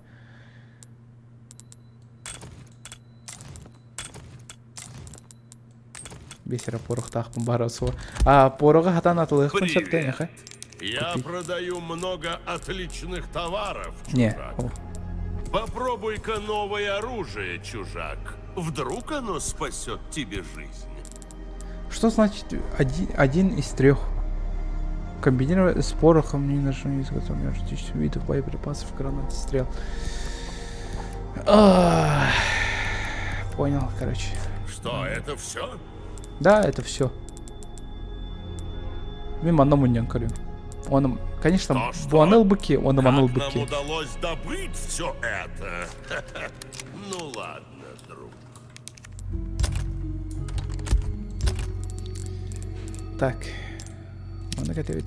Биэс эрэ порохтаахпын баара суох. А, пороҕы хатан атылыахпын сөп Привет. Я продаю много отличных товаров, Не. чужак. Попробуй-ка новое оружие, чужак. Вдруг оно спасет тебе жизнь. Что значит один, один из трех? Комбинировать с порохом не нажимать изготовления видов боеприпасов, гранат, стрел. Ах, понял, короче. Что, это все? Да, это все. Мин манна мунньан көрүм. Он, конечно, Что, что? буаныл быки, он Как маныл нам быки. удалось добыть все это? Ну ладно, друг. Так. Маны кэтэбит.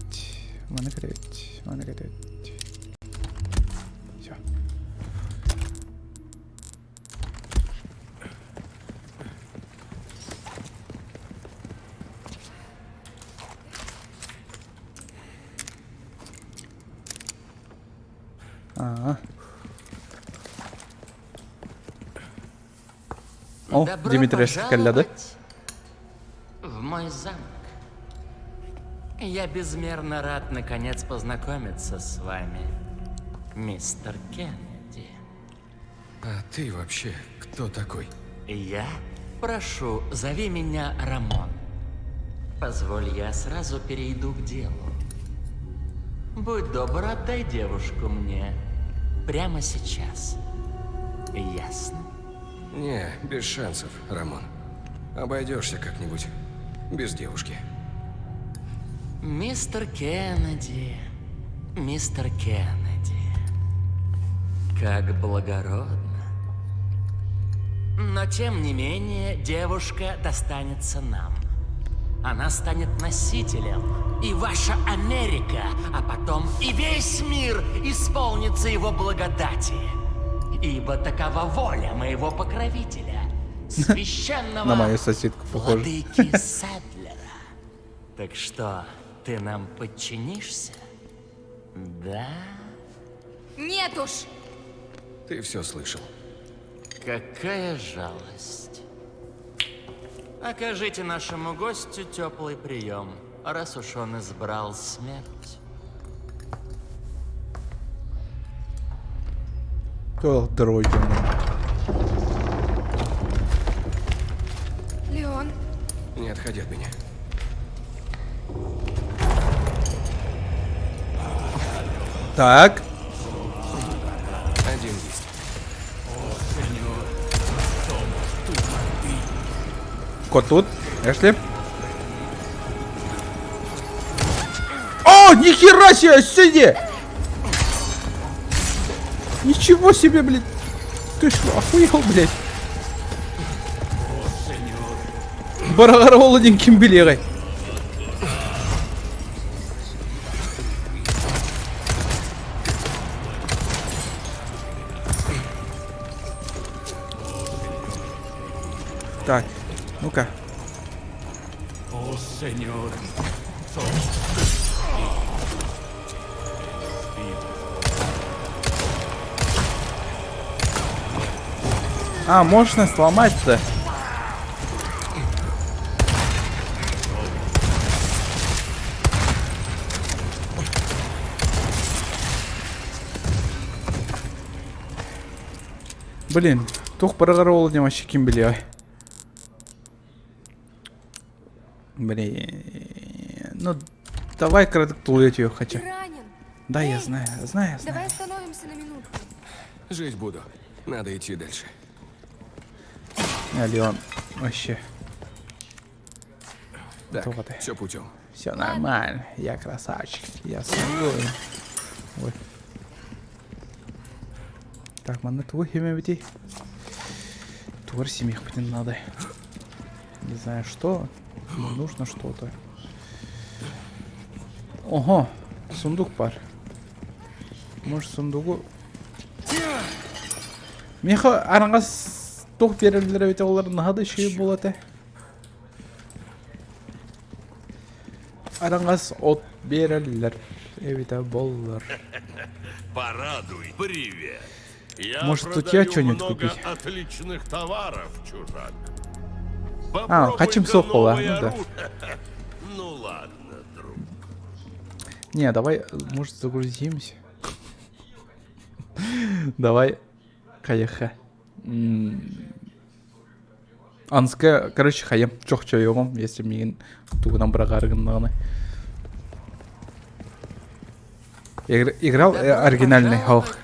Маны кэтэбит. Маны кэтэбит. Все. А. О, Добро Дмитрий кэллэ пожаловать в мой замок. Я безмерно рад наконец познакомиться с вами, мистер Кеннеди. А ты вообще кто такой? Я прошу, зови меня Рамон. Позволь, я сразу перейду к делу. Будь добр, отдай девушку мне. Прямо сейчас. Ясно? Не, без шансов, Рамон. Обойдешься как-нибудь. Без девушки. Мистер Кеннеди, мистер Кеннеди, как благородно. Но тем не менее, девушка достанется нам. Она станет носителем, и ваша Америка, а потом и весь мир исполнится его благодати. Ибо такова воля моего покровителя, священного На мою соседку похоже. владыки Седлера. Так что, ты нам подчинишься? Да? Нет уж! Ты все слышал. Какая жалость. Окажите нашему гостю теплый прием, раз уж он избрал смерть. Кто дороги? Леон, Не отходи от меня. Так. Один есть. Кот тут. Эшли. О, нихера себе, сиди! Ничего себе, блядь. Ты что, охуел, блядь? Барагаролодин ким билиэй. Так, ну-ка. О, señor. А, можно сломать-то. Блин, тух барыгар ол диэн вообще ким билиэ. Блин, ну давай кратко ее хотя. Ты ранен. Да, я Эй, знаю, знаю, Давай знаю. остановимся на минутку. Жить буду. Надо идти дальше. А, Леон, вообще. Так, Вот ты. все путем. Все нормально, я красавчик, я смогу. Ой. Так, манна тугу химебити? Тугар семих надо. Не знаю что, но нужно что-то. Ого, сундук бар. Может сундугу... Миэхэ араҥас туох биэрэллэр эбитэ олор наһаа да үчүгэй буолуо этэ. Араҥас от биэрэллэр эбитэ буоллар. Порадуй. Привет. Я Может, у тебя продаю что-нибудь много купить? отличных товаров, чужак. А, хотим Попробуй-ка сокола, новое ну да. оружие. Ну ладно, друг. Не, давай, может, загрузимся. Давай, хайыха. Анска, короче, хайым, чох чойоҕум, если миигин тугунан быраҕаарыгыннаҕына. Играл Добро оригинальный Хох. пожаловать.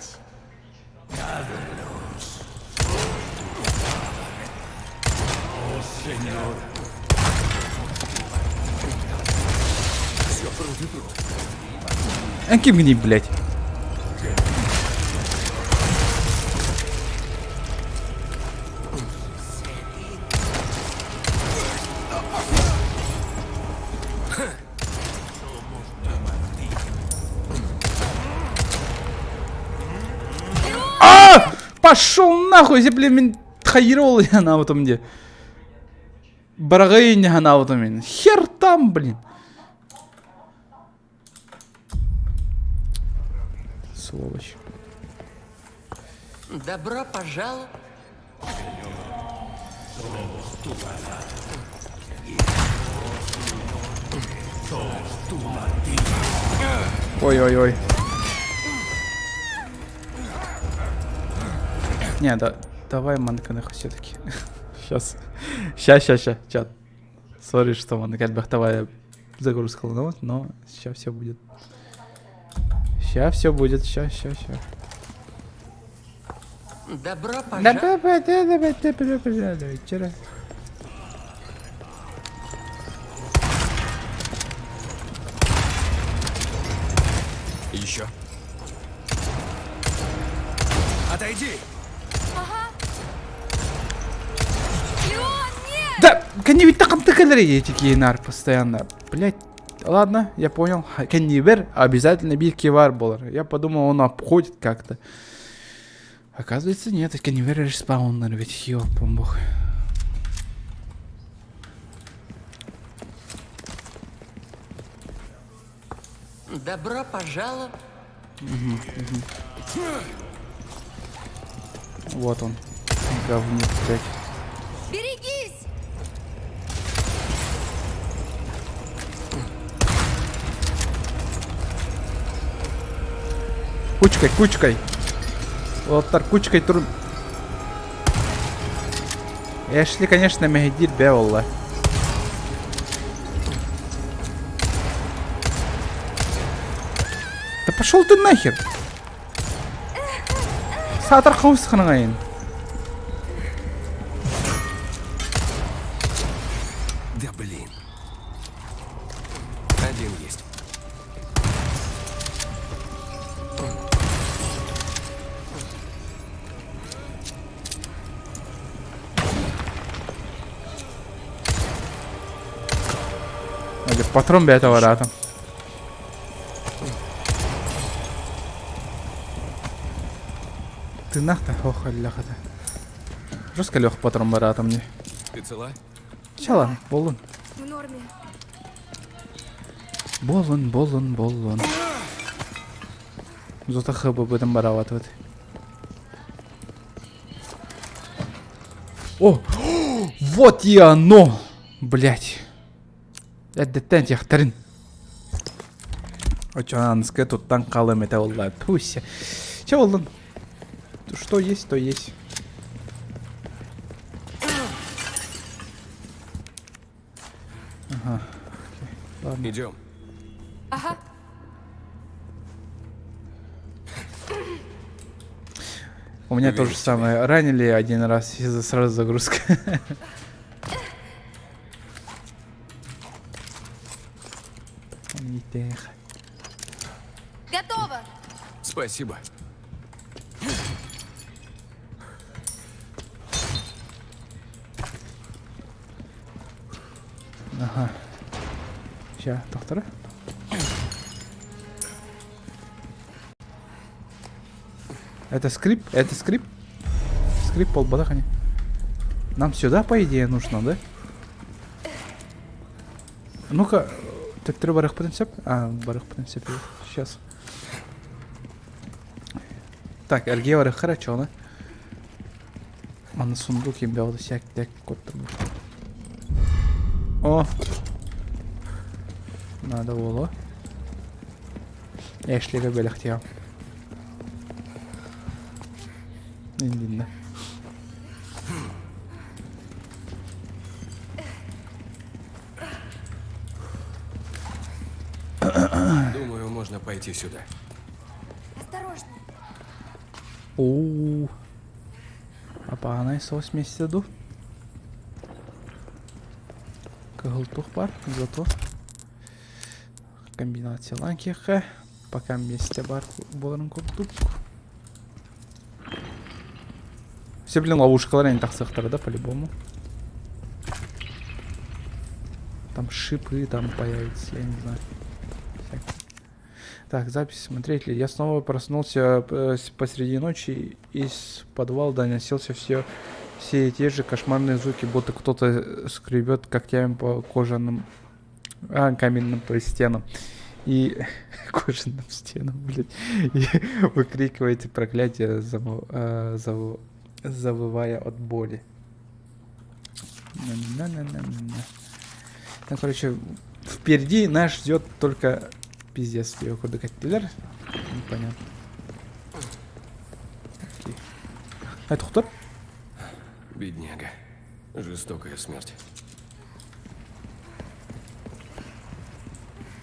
Эн кимҥиний, блядь? А! Пошел нахуй, блин, мин тхайрол я на вот мне. Барагайня на вот мин. Хер там, блин. Сволочь. Добро пожаловать. Ой-ой-ой. Не, да, давай манканах все-таки. Сейчас. Ща, ща, ща, чат. Сори, что манкальбах давай загрузка но сейчас все будет. Сейчас все будет, ща, ща, ща. Добро пожаловать. Еще. Отойди! Ага. Леон, нет! Да, ведь так эти постоянно. Блять, ладно, я понял. Кеннивер обязательно биир кивар болар. Я подумал, он обходит как-то. Оказывается, нет, Кеннивер респаунер, ведь ёпом бог. Добро пожаловать. Вот он. Говнюк, блядь. Берегись! Кучкой, кучкой. Вот так, кучкой тур... Эшли, конечно, мэһэйдиир бээ буолла. Да пошел ты нахер! Саатар хаус ханаңайын. Да блин. Один есть. Патрон бэйэтэ бараатым. Тыыннаах да ох өллөхөтө. Жестко лег патрон бараатым дии. Ты цела? Чала, буоллун. В норме. Буоллун, буоллун, буоллун. Зото ХББ-тын бараабатыбыт. О! Вот и оно! Блять. Эрдэттэн этиэхтэрин. Очоанская туттан хаалыам этэ буолла. Пусть. Че буоллун? Что есть, то есть. Ага. Окей. Ладно. Идем. Ага. У меня то же самое. Ранили один раз и сразу загрузка. Готово! Спасибо. Ага. Сейчас, доктора. Это скрип? Это скрип? Скрип полбатах они. Нам сюда, по идее, нужно, да? Ну-ка, төттөрү барыахпытын сөп. А, барыахпытын сөп. Сейчас. Так, эргиэ барыахха эрэ чоҕуна. Манна сундук имбэҕэ сээк-тэк куттарбыт. О! Надо буолуо. Эшлигэ бэлэхтиэҕим. Иннинэ. Думаю, можно пойти сюда. Осторожно. Оо. Апаанай соус миэстэ дуу? Кыһыл туох баар, зато комбинациялаан киэхэ пока миэстэ баар буоларын курдук. Все, блин, ловушкалар они тахсыахтара да, по-любому. Там шипы там появятся, я не знаю. Всякое. Так, запись смотреть ли. Я снова проснулся посреди ночи, из подвала доносился все, все те же кошмарные звуки, будто кто-то скребет когтями по кожаным, а, каменным, то есть стенам. И кожаным стенам, блядь. И выкрикиваете проклятие, завывая от боли. На-на-на-на-на. Ну, короче, впереди нас ждет только пиздец. Курдук эттилэр. Непонятно. Окей. Это кто? Бедняга. Жестокая смерть.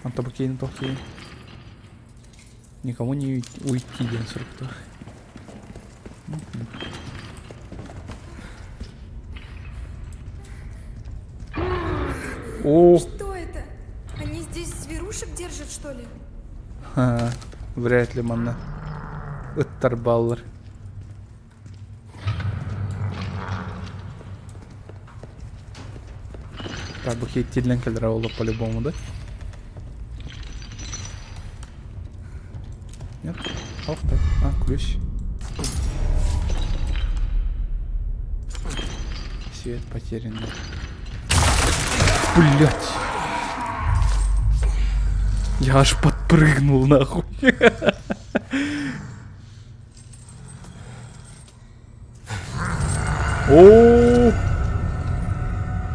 Антабакейн тохи. Никому не уйти диэн суруктаах. О! Что это? Они здесь зверушек держат, что ли? Ха, вряд ли манна. Ыттар бааллар. Так, бу хиттиллэн кэлэр ол по-любому, да? Нет? Ох так. А, ключ. Свет потерянный. Блять. Я аж подпрыгнул нахуй. О!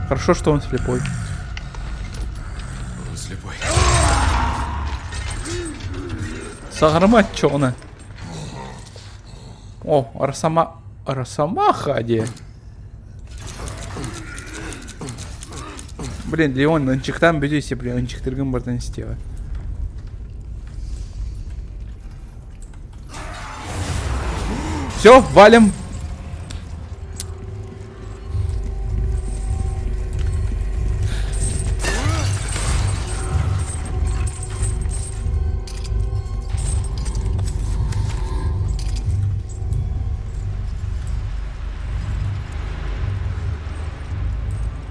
Хорошо, что он слепой. Он слепой. Саҥарыма чоҕуна. О, Росома... Росомаха дии. Блин, Леон, ынчыктан бүтүсе, блин, ынчыктыргын бартан истиэҕэ. Все, валим.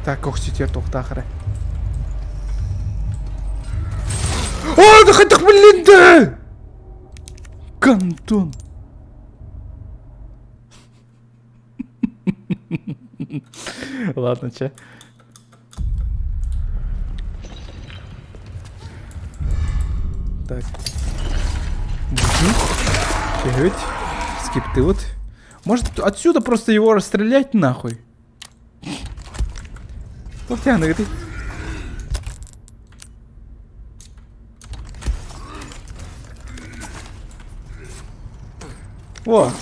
Так, көхсүтүөр туохтаах эрэ. О, да хайдах блин да! Кантон! Ладно, че. Так. Вжух. Чуть. Скиптывут. Может отсюда просто его расстрелять нахуй? Туох тиһаныгытый? О! Ладно.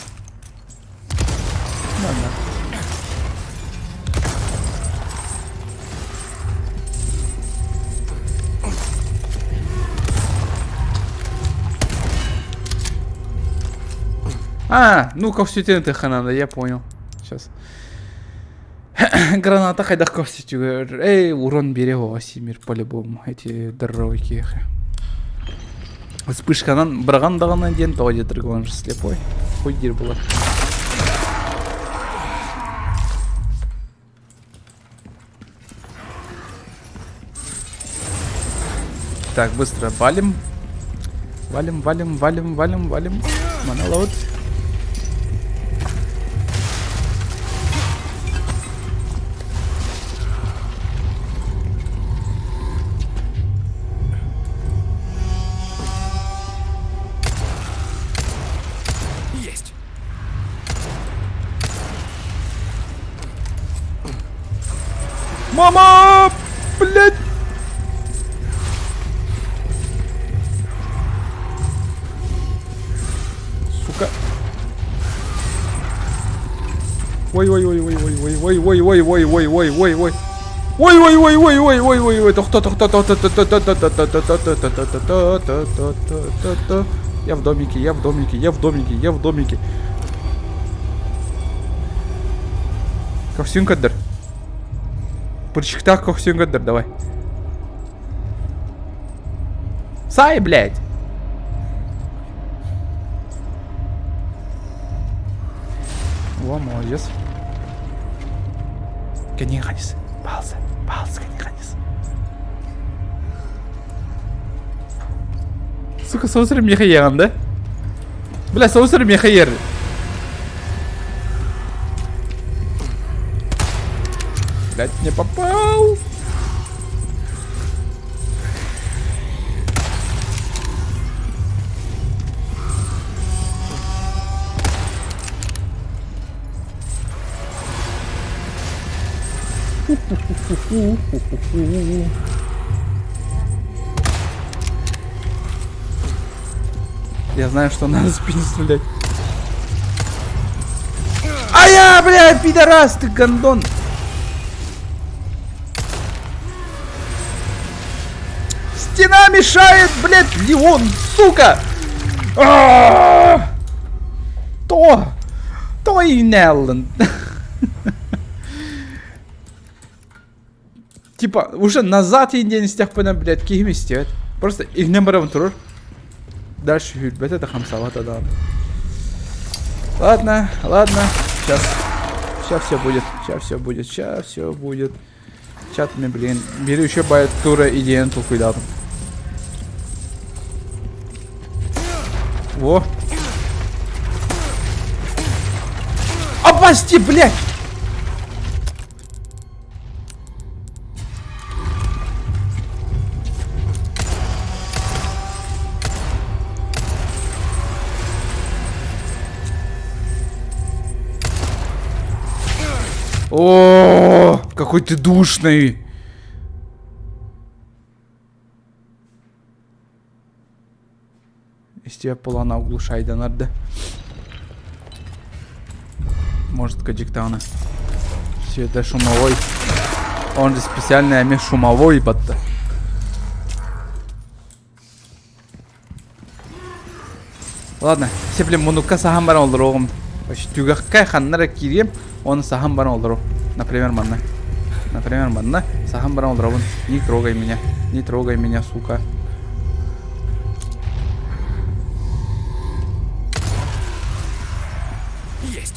А, ну-ка все ты надо, я понял. Сейчас. Граната хайдах көхсүтүгэр. Эй, урон биэриэ оҕо симир по-любому. Эти здоровые киэхэ. Вспышканан быраҕан даҕаны диэн тоҕо диэтэр он же слепой. Хуй диир буолар. Так, быстро валим. Валим, валим, валим, валим, валим. Монолот. Есть. Мама! Блядь! Сука. Ой-ой-ой-ой-ой-ой-ой-ой-ой-ой-ой-ой-ой-ой. Ой-ой-ой-ой-ой-ой-ой, тохто тохто тохто то Я в домике, я в домике, я в домике, я в домике. Көхсүн көрдөр. Пырчыктаах көхсүн көрдөр, давай. Сай, блядь! О, молодец. Кэннин ханис. Паалса, паалса кэннин ханис. Сука, соусыр меха еган, да? Бля, соусыр меха ер. Блядь, не попал. Я знаю, что надо спину стрелять. А я, бля, пидорас, ты гондон. Стена мешает, блядь, Леон, сука! А! То! То и Неллен. Типа, уже назад индиан истэхпинэ, блядь, киһим истибэт. Просто иһинэн барабын турар. Дальше сүүрбэтэ да хамсаабата даҕаны. Ладно, ладно, сейчас. Сейчас все будет, сейчас все будет, сейчас все будет. Чат мен билигин биир үчүгэй баайы тура идеяны толкуйдаатым. Во. Опасти, блядь! О, какой ты душный. Из тебя полана оглушайданар да. Может, кадиктана. Все это шумовой. Он же специально эме шумовой батта. Ладно, все блин мунукка саһан баран олоруоҕум. Түгэххэ ханна эрэ киириэм, уонна саһан баран олору. Например, манна. Например, манна саһан баран олоробун. Не трогай меня. Не трогай меня, сука. Есть.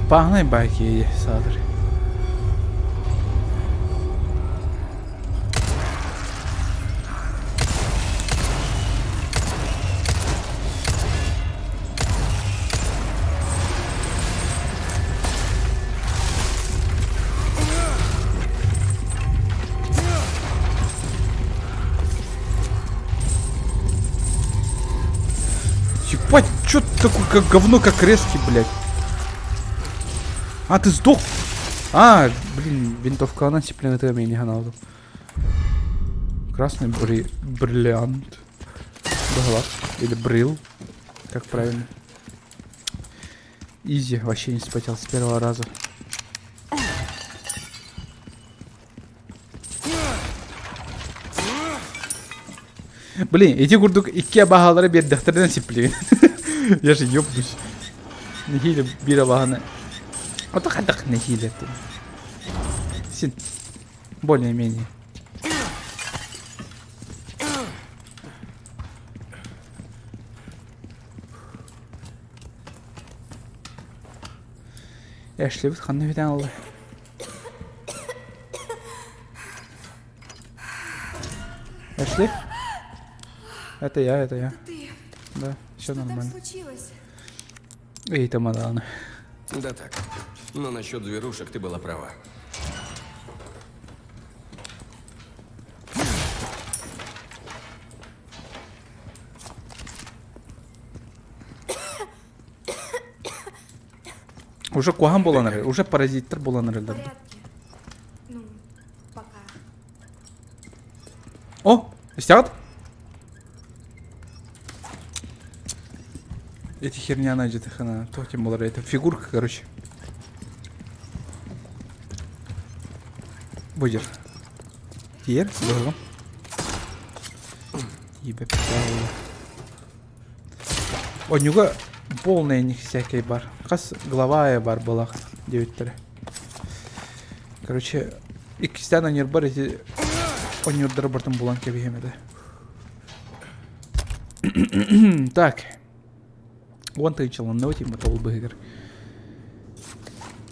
Бааһынай баай киһи саатар. Ебать, чё ты такой, как говно, как резкий, блядь. А, ты сдох? А, блин, винтовка, она сиплен, это меня не надо. Красный бри бриллиант. Доглад. Или брил. Как правильно. Изи, вообще не спотел с первого раза. Блин, ити курдук икки абаһалары биэрдэхтэринэ сиплибин. Я же ёбнусь. Нэһиилэ биир абаһаны. Ото хайдах нэһиилэ Син более-менее. Эшлибит ханна бүтэн алла. Эшли? Это я, это я. Ты. Да, все Что там нормально. случилось? Эй, Тамадана. Да так. Но насчет зверушек ты была права. Уже куһаҕан буолан эрэр, уже паразиттар буолан В эрэллэр. порядке. Ну, пока. О, истэҕит? Эти херня она тотем буолар, это фигурка, короче. Будер. Тиер, быһыгым. Ебе Онньуга полная них всякий бар. Хас глава бар балах диэбиттэрэ. Короче, иккистээн онньуурбар ити онньуурдары бартын булан кэбиһиэм этэ. Так. Уон тыһыынчаланна тима тобул быһыгар.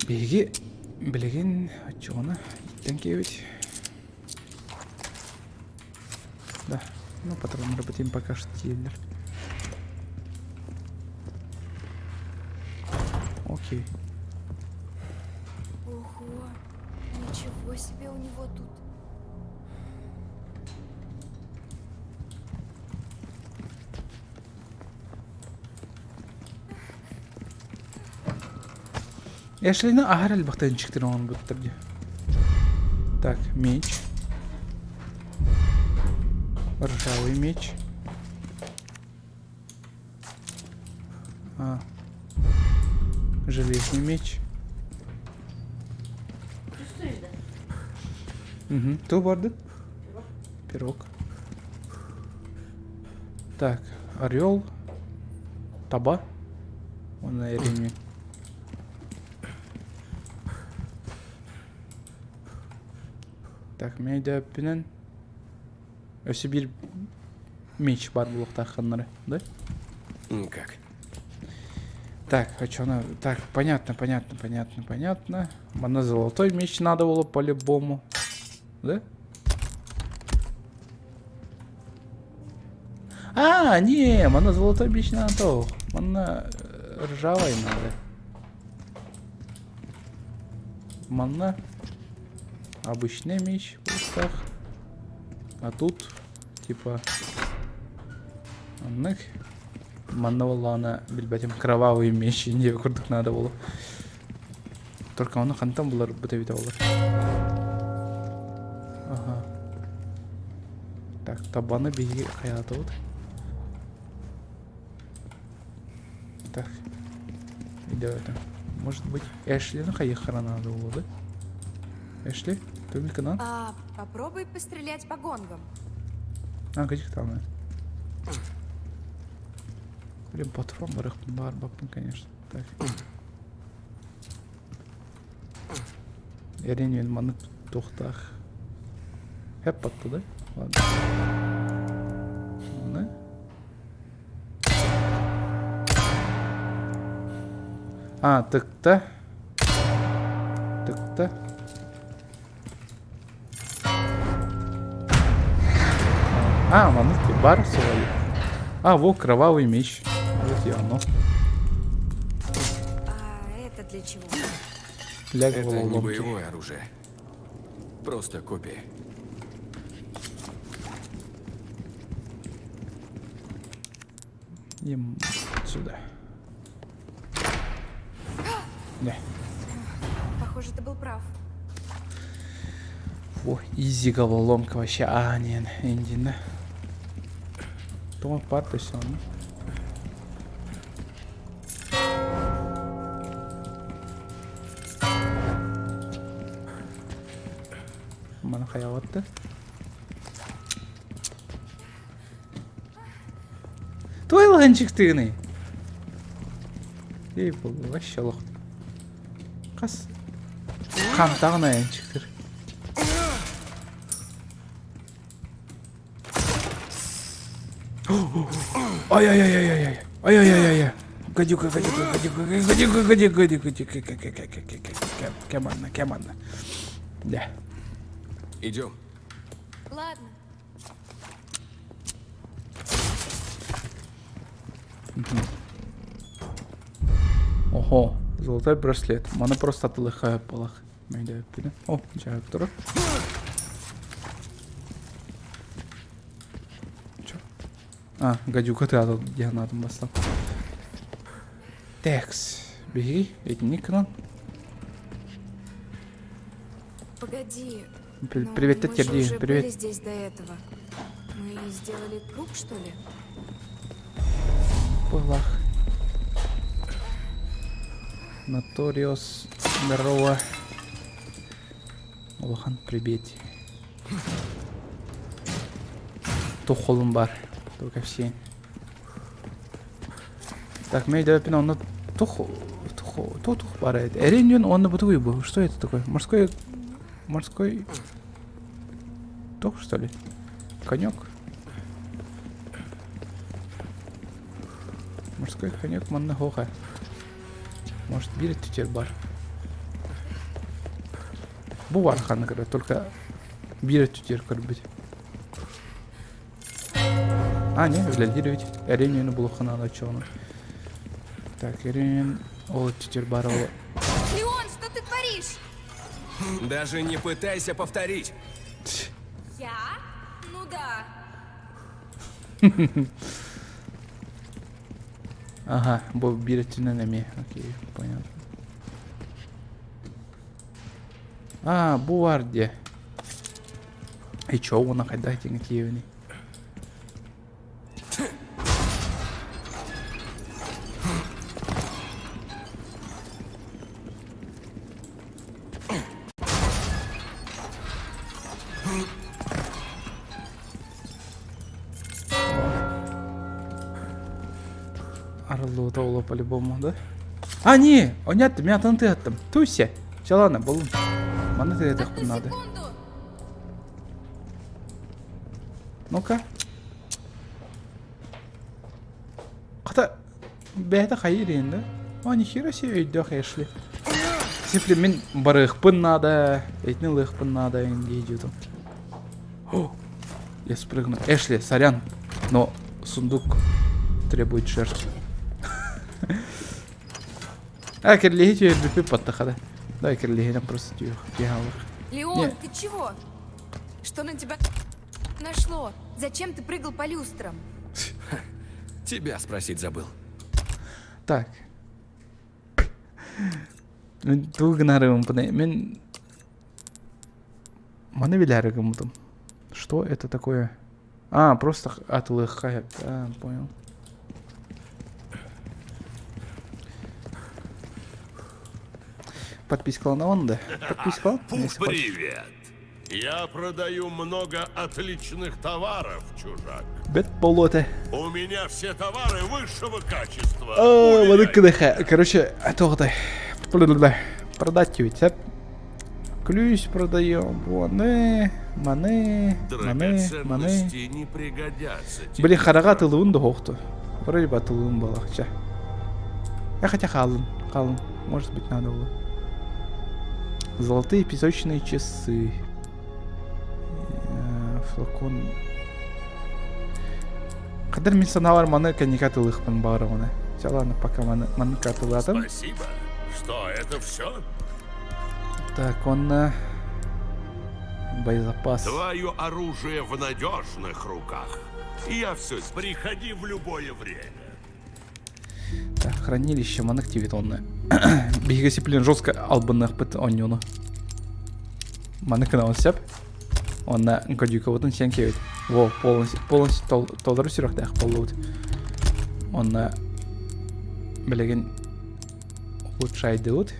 Биһиги билигин оччоҕуна иттэн киэбит. Да, ну патрон работаем пока что тиэллэр. Окей. Ого, ничего себе у него тут. Эшлини аһар элбэхтэн чиктир оҥорбуттар дии. Так, меч. Ржавый меч. А. Железный меч. Угу. Ту барды? Пирог. Так, орел. Таба. Уонна эриҥҥин. Так, мин өйдөөппүнэн өссө биир меч баар буолуохтаах ханнары, да? Никак. Так, а чё она... Так, понятно, понятно, понятно, понятно. Манна золотой меч надо было по-любому. Да? А, не, манна золотой меч надо. Манна ржавый надо. Манна обычный меч в руках. А тут, типа, оннук. Манна буоллаҕына билбэтим кровавый меч диэби курдук надо было. Только ону хантан булар быта эбитэ буолар. Ага. Так, табаны биһиги хайаатыбыт. Так. Идея Может быть, Эшлини хайыххара надо было, да? Эшли, только на. А, попробуй пострелять по гонгам. А, где там? Блин, патрон бар, баппын, конечно. Так. Эрин маннык туохтаах. Хэп батта да? Ладно. Оны. А, тыкта. А, маннык бар суолу. А, во, кровавый меч. Вот и оно. А это для чего? Для Это не головоломки. боевое оружие. Просто копия. Им сюда. Не. Похоже, ты был прав. Во, изи головоломка вообще. А, не, индина. То парта все, ну. Мана хайаватты. Той ланчыктыгыный. Ей бұл вообще лох. Қас. Қамтағына әнчіктір. Ай-яй-яй-яй-яй. Ай-яй-яй-яй. Гадюка, гадюка, гадюка, гадюка, гадюка, гадюка, гадюка, гадюка, Кеманна, кеманна. Да. Идем. Ладно. Ого, золотой браслет. Маны просто атылыха балах. О, жайып турар. Чё? А, гадюка ты атыл дианатын бастан. Текс. Беги, этник кынан. Погоди. При- но Привет, мы же Терди, уже привет. были здесь до этого. Мы сделали круг, что ли? Пылах. Notorious. Здорово. Улахан, привет. Тухолум бар. Только все. Так, мен деп онно тух тух тух тух бар edi. Эреньон онно бутугуй бу. Что это такое? Морской морской тух, что ли? Конек? Морской конек манна хоха. Может, бир түтер бар. Бу бар ханы көрө, только бир түтер көрбүт. А, не, үлэлдир ведь. Эреньону булухана чону. Так, Эрен ол түтер бар ол. Леон, что ты творишь? Даже не пытайся повторить. Я? Ну да. Ага, бу бир өттүнэн эмиэ. Окей, понятно. А, бу бар дии. И чё, уонна хайдах диэҥҥэ тиийэбиний? Арыллыбыта буолуо по-любому, да? А, не! Онятты, мен атын тыаттым. Туся! Чалана, булун. Маны тыатыахпын Одну надо. секунду. Ну-ка. Хата, бэйэтэ хайыр иһин да? О, нихера себе өйдөөх Эшли. Сипли мин барыахпын наада, этин ылыахпын наада дии дьутум. О, я спрыгну. Эшли, сорян, но сундук требует жертв. А, кирлиһи түһэрбиппит баттахада. Давай кирлиһинэн просто түһүөх, түһэ Леон, Не. ты чего? Что на тебя нашло? Зачем ты прыгал по люстрам? Тебя спросить забыл. Так. Мин тугу гынарыбын мин маны билээри гыммытым. Что это такое? А, просто атылыахха А, понял. Подпискаланабын да? Подпискалан? Пух, привет! Я продаю много отличных товаров, чужак. Бэт болоте. У меня все товары высшего качества. Воды кдх. Короче, тоҕотой. Продать ведь. Ключ продаем. Воны, маны, маны, маны. не пригодятся Блин, хараға атылуын да хоқту. Вроде бы атылуын балақча. Я хотя халын, халын. Может быть, надо было. Золотые песочные часы. Флакон. Хадыр мин санаабар маны кэнники атылыахпын баҕарамына. Чэ ладно, пока маны маннык атылаатым. Спасибо. Что, это все? Так, он э, боезапас. Твое оружие в надежных руках. Я все. Приходи в любое время. Так, хранилище маннык тиби тонна. Биһиги сиплин жестко албынныахпыт онньууну. Маннык гына сөп. Онна гадюкабытын сиэн киэбит. Во, полностью, полностью толору сүрэхтээх буоллубут. Онна билигин улучшайдыбыт.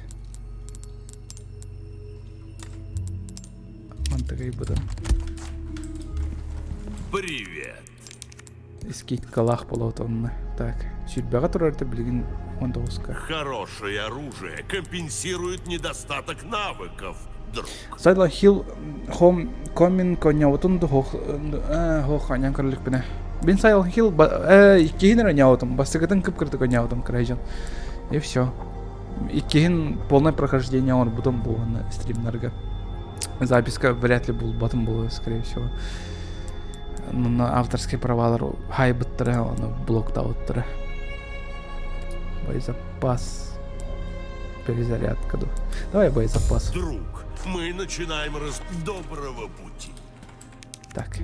Мантыгайбытын. Привет. Скидкалаах буолуот онно. Так, сүүрбэҕэ турар да билигин 19-ка. Хорошее оружие компенсирует недостаток навыков, друг. Silent Hill Home Coming коньяутун хох хох анян көрүлүкпүнэ. Бин Silent Hill иккиһин эрэ онньообутум. Бастакытын кып-кырдык онньообутум кырайдьан. И все. Иккиһин полное прохождение оҥорбутум буолан стримнарга. Записка вряд ли булбатым буолуо, скорее всего. Онно авторские правалар хайбыттара, оны блоктаабыттара. Боезапас. Перезарядка. Давай боезапас. Друг, мы начинаем раз доброго пути. Так,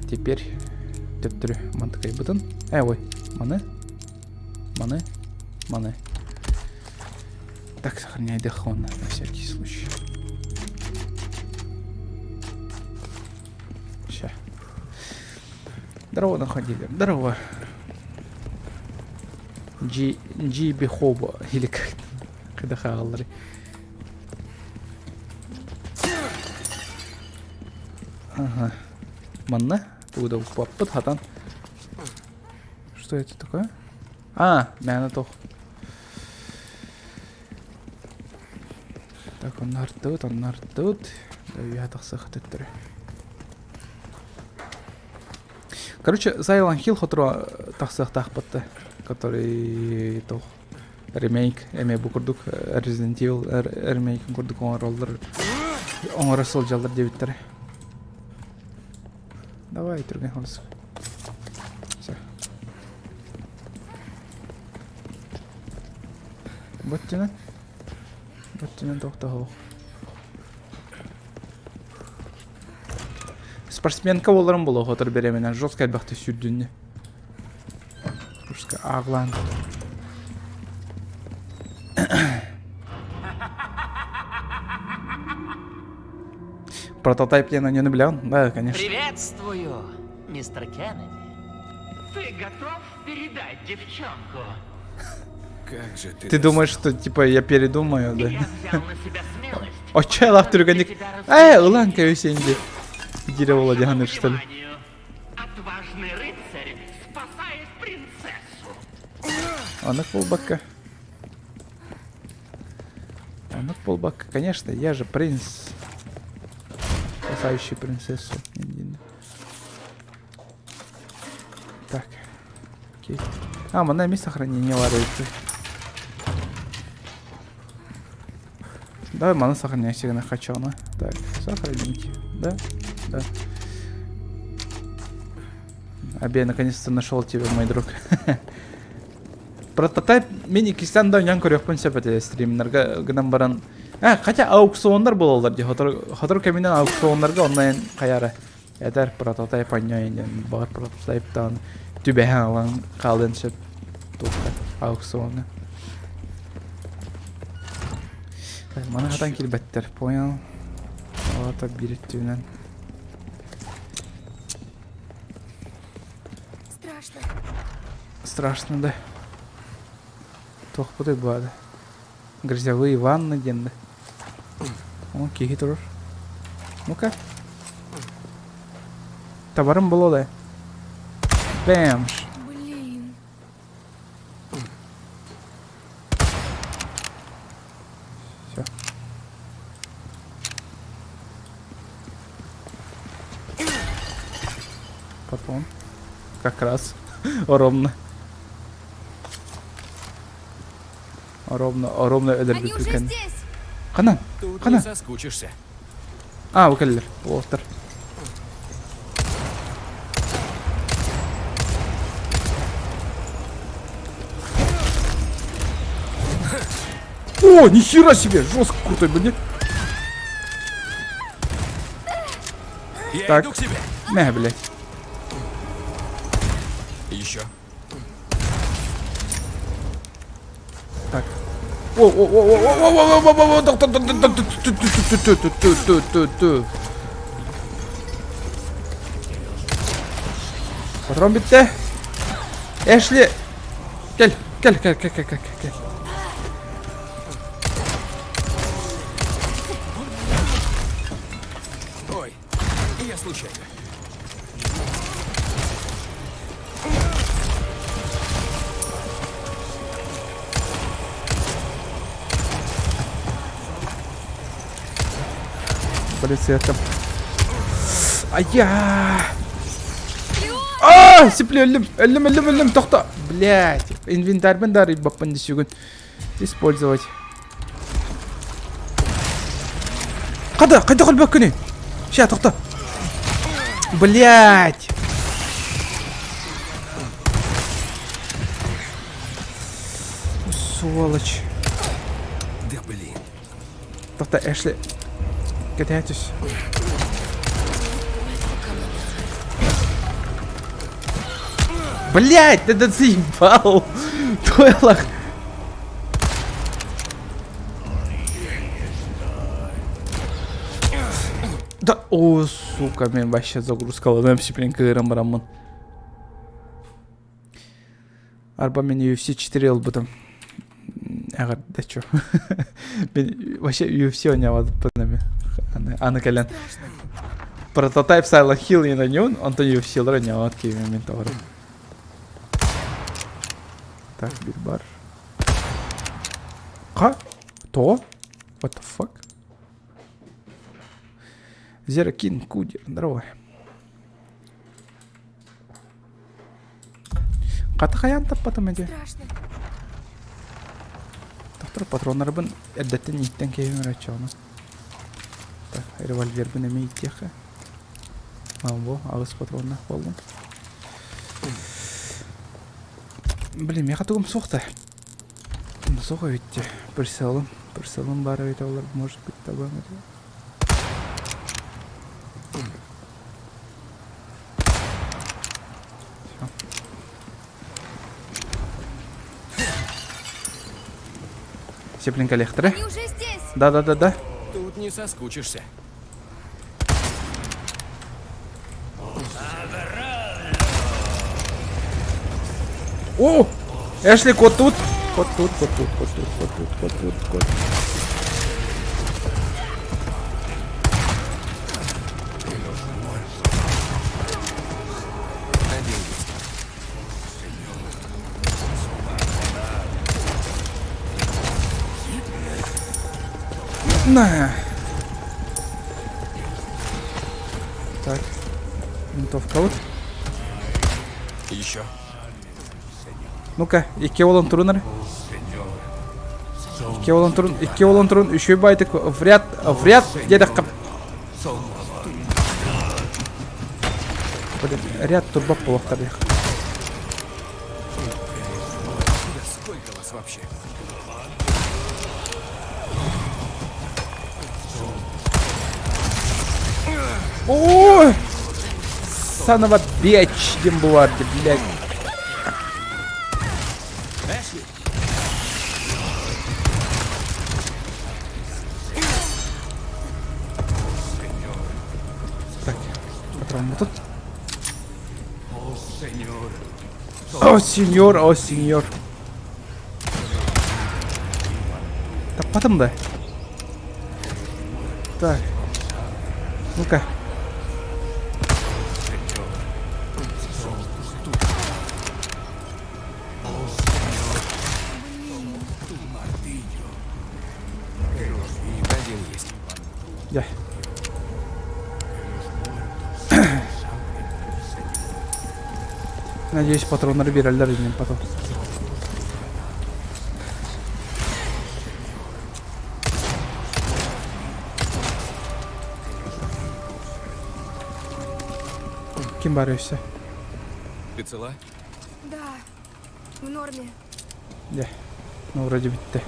теперь төттөрү мантыкайбытын. Э, ой, маны, маны, маны. Так, сохраняй дыхон на всякий случай. Ща. Здорово, находили. Здорово. Джи, Джи Бихоба, или как когда хааллары. Ага. Манна. Тугу укпаппыт хатан. Что это такое? А, мээнэ тох. Так, онно артыбыт, онно артыбыт. Үөһэ тахсыах төттөрү. Короче, Silent Hill хоторо тахсыахтаахпыт который тох ремейк эмиэ бу курдук Resident Evil ремейк курдук оҥороллор оҥоро сылдьаллар диэбиттэрэ. Давай, түргэн холос. Все. Боттина. Боттина тохтоһуох. Спортсменка буоларым буолуо хотор беременна жестко элбэхтэ сүүрдүннэ. Русская ааҕлаан. Прототайп диэн онньону билэҕин? Да, конечно. Приветствую, мистер Кеннеди. Ты готов передать девчонку? Как же ты Ты думаешь, что типа я передумаю, да? Я взял на себя смелость. Оччо түргэнник Э, ылан кэбисен дии. Дире буола что ли? Отважный рыцарь спасает принцессу. Оннук буолбакка. Оннук буолбакка. Конечно, я же принц. Спасающий принцессу. Так. Окей. А, манна эмиэ сохранение баар эбит. Давай маны сохранять гына хочу аны. Так, сохранить. Да? Да. Аби, я наконец-то нашел тебя, мой друг. Прототайп мин иккистэн да онньоон көрүөхпүн сөп этэ стримнарга гынан баран э хотя аукционнар буолаллар дии сотору сотору кэминэн аукционнарга онлайн хайара этэр прототайп онньоон диэн баҕар прототайптаан түбэһэн ылан хаалыан сөп туохха аукциоҥҥа маны хатан киирбэттэр понял Ата биир өттүнэн Страшно. Страшно да. Туохпутуй баада. Грязевые ванны диэн да. О, киһи турар. Ну-ка. Табарым буолуо да. Бэм. Блин. Все. Потом. Как раз. Ровно. Ровно, ровно Они уже өлөрбүппүт здесь! Ханан, Тут не ханан. соскучишься. А, бу кэллэр. Уолаттар. О, нихера себе! Жестко крутой, блин. Я Так. иду к тебе. Мэ, блядь. Еще. Так. О, о, о, о, о, о, о, о, о, о, доктор, Патрон бүттэ. Эшли. Кел, кел, кел, кел, кел, кел, кел. Ой, я случайно. Полиция там. Ая! А, сипле өллүм, өллүм, өллүм, өллүм, тохто. Блять, инвентарьбын дарыйбаппын десүгүн. Использовать. Қада, қайда өлбөккүнүй? Ща, тохто. Блять. Сволочь. Да блин. Тохто, Эшли. Кэтэһэ Блять, ты да заебал. Тойлах. Да, о, сука, мен вообще загрузкаланым сиплен кыыран бараммын. Арба мен UFC 4 ылбытым. Эҕэрдэ чё. Мен вообще UFC оонньообаппын эми. Аны кэлэн Прототайп Silent Hill оонньуубун, онтон UFC-лар оонньообот киһи мин тоҕорум. Так, биир бар. Ха? То? What the fuck? Зеракин Кудер, здорово. Хата хайаан таппатым эти. Страшно. Тохтор патроннарбын эрдэттэн ииттэн кэһиэм эрэ оччоҕуна. Так, револьвербын эмиэ ииттиэххэ. Бу аҕыс патроннаах буоллум. Блин, миэхэ тугум суох да. Суох эбит дии. Прицелым, прицелым баар эбит олор, может быть, табыам этэ. Все. Сеплин коллекторы. Они уже здесь! Да-да-да-да. Тут не соскучишься. О! Эшли, кот тут! Кот тут, кот тут, кот тут, кот тут, кот тут, кот. Один есть. На! Так. Винтовка вот. Еще. Ну-ка, икки буолан турун эрэ. Икки буолан турун, икки буолан турун, үчүгэй баайдык в ряд, в ряд диэтэххэ. Блин, ряд турбап буолуохтар диэх. Да сколько вас вообще? Ой! Son of a bitch диэн буолар дии, блядь. Эшли! Так, патрон тут. О, сеньор, о, сеньор. Таппатым да. Так. Ну-ка. Один есть. Дьэ. Надеюсь, патроннары биэрэллэр иннин потом. Ким баар өссө? Ты цела? Да, в норме. Дьэ. Ну, вроде бүттэ.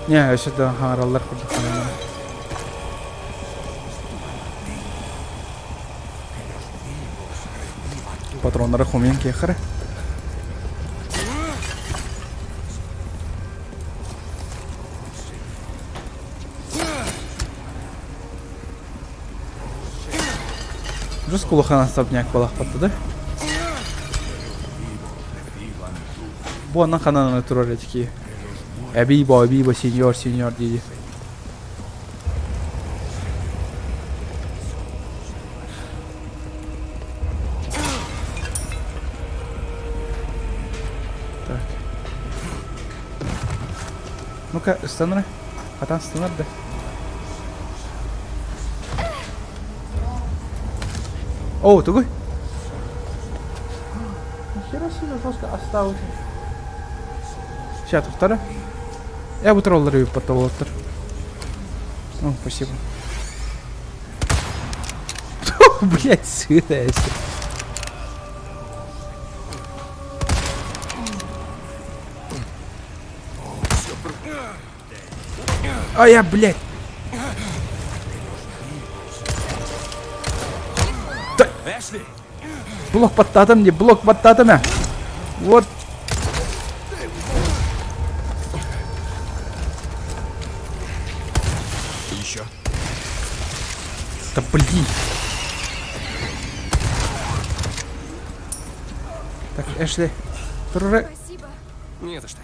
Не, өссө да хаҥараллар курдук сананар. Патроннары хомуйан киэххэрэ. Жестко улахан особняк балахпатты да? Бу анан ханан турар этики. Эбибо, эбибо, сеньор, сеньор диди. Так. Ну-ка, ыстанара. Хатан ыстанар да. О, тугуй? Нихера себе жестко осталось. Сейчас, вторая. Я бы троллеры потолоттор. О, спасибо. Блять, сытая. А я, блядь. Да. Блок баттаатым мне, блок баттаатым Вот. Еще. Да блин. Так, Эшли. Спасибо. Не за что.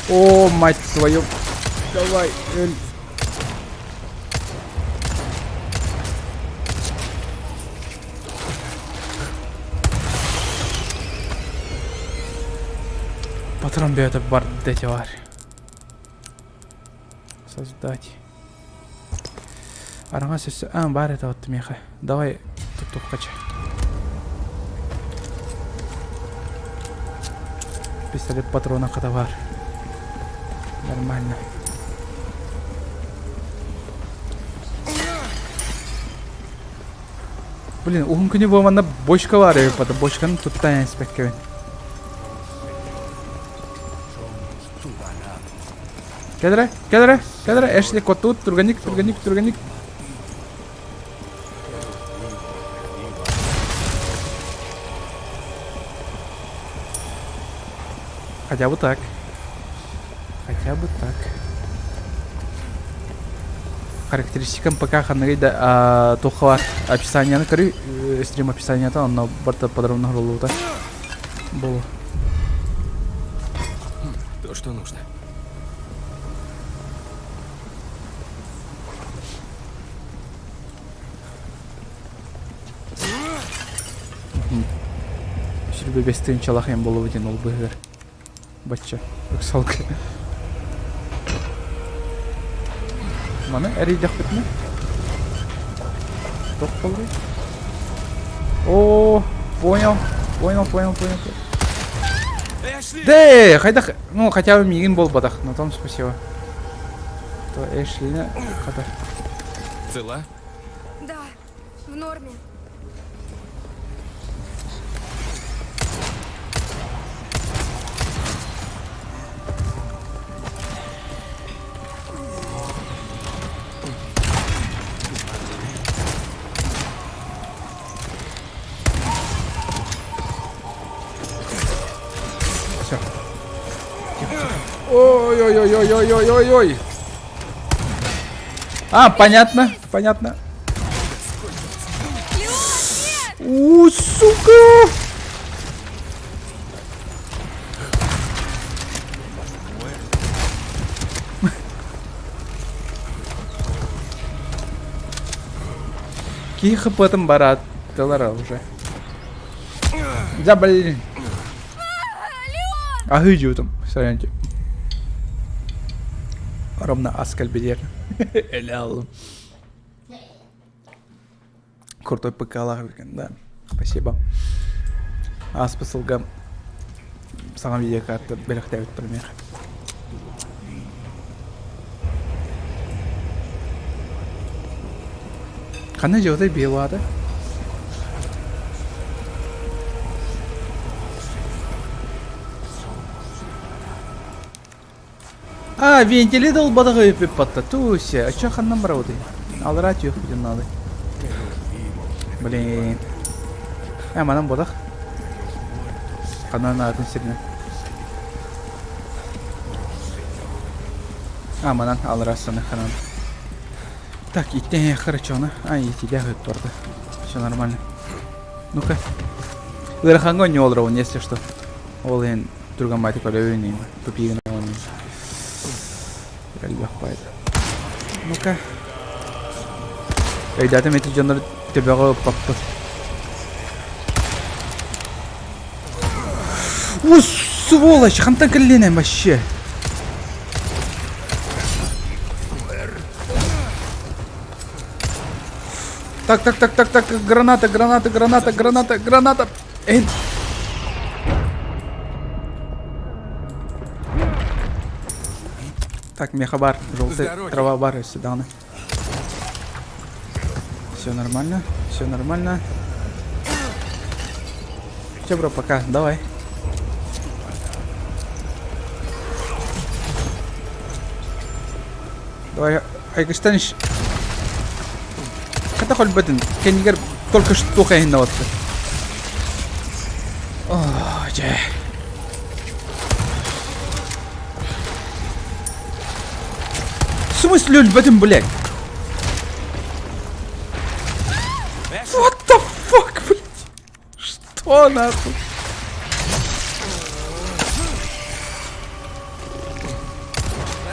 О, мать твою. Давай, Эль. Патрон бэйэтэ барда бар. Создать. Араҥас өссө... А, баар этэ вот миэхэ. Давай туттуохха Пистолет патрона хата баар. Нормально. Блин, уһун күнү бу манна бочка баар эбит бата. Бочканы туттан эспэккэбин. Кэлэрэ, кэлэрэ, кэлэрэ, Эшли куоттубут, түргэнник, түргэнник, түргэнник. Хотя бы так. Хотя бы так. Характеристикам пока ханныгый да туохха описанияны көрүй, стрим описаниета онно барта подробно хруллубута. Болу. То, что нужно. Сүрбэ бэстыынчалаах эн буолубут диэн ол быһыгар. Бачча, ыксалга. Маны эрийдэхпитинэ? Туох буоллай? О, понял, понял, понял, понял. Да, хайдах, ну хотя бы миигин буолбатах, на том спасибо. То Эшлина хата. Цела? Да, в норме. Все. Тихо, тихо. Ой-ой-ой-ой-ой-ой-ой. А, понятно, понятно. У, сука! Киһи хпытын барааттылар уже. Да блин. Аһыы дьуутум, сорянчы. Ровно ас кэлбитигэр элэ аллым. Крутой ПК-лаах эбикин, да. Спасибо. Ааспыт сылга саҥа видеокарта бэлэхтээбиттэр миэхэ. Ханна дьыалатай биэлаата? А, вентили долбатах ыйыппатта. Туся, а чё ханнан барабытый? Аллара түөхпүтүн наады. Блин. Э, манан бодах. Ханан атын сиринэн. А, манан аллара саны ханан. Так, иттен короче, А, итилэх барда. Все нормально. Ну-ка. Ыарахаҥҥа оонньуу олоробун, если что. Ол иһин түргэн баайдык көрөбүн, тупигын оонньуу. Элбэх баайда. Ну-ка. Өйдөөтүм ити дьоннор төбөҕө ыппаппыт. О, сволочь, хантан кэллиэнэн вообще? Так, так, так, так, так, граната, граната, граната, граната, граната. Эй. Так, меха бар, желтый, трава бар, сюда. Все нормально, все нормально. Все, бро, пока, давай. Давай, айгыстаныш. Хата холбатын, кэннигэр только что хайыннабатты. О, дьэ. В смысле өлбөтүм, блядь? What the fuck, блядь? Что нахуй?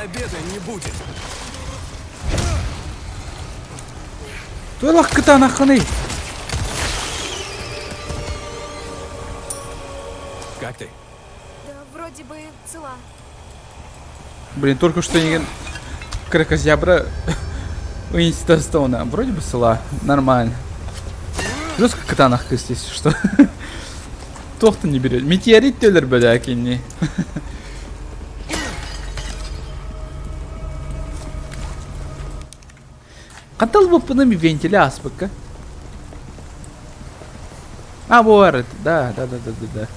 Обеда не будет. Туох кытаанаххыный? Как ты? Да вроде бы цела. Блин, только что не кракозябра Уинстона. Вроде бы цела. Нормально. Жестко кытаанах кыыс если что. Туох не берет. Метеорит төлөр бөдөөкинни. Хантан ылбыппыным вентили ааспыкка. А, буолар, да, да, да, да, да, да.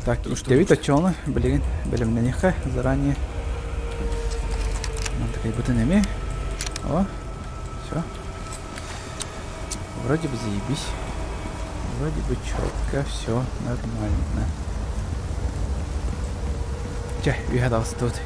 Так, истэбит оччоҕуна билигин бэлэмнэниэххэ заранее. Такайбытын эмиэ. О, все. Вроде бы заебись. Вроде бы четко, все нормально. Чэ, үһэ таҕыстыбыт.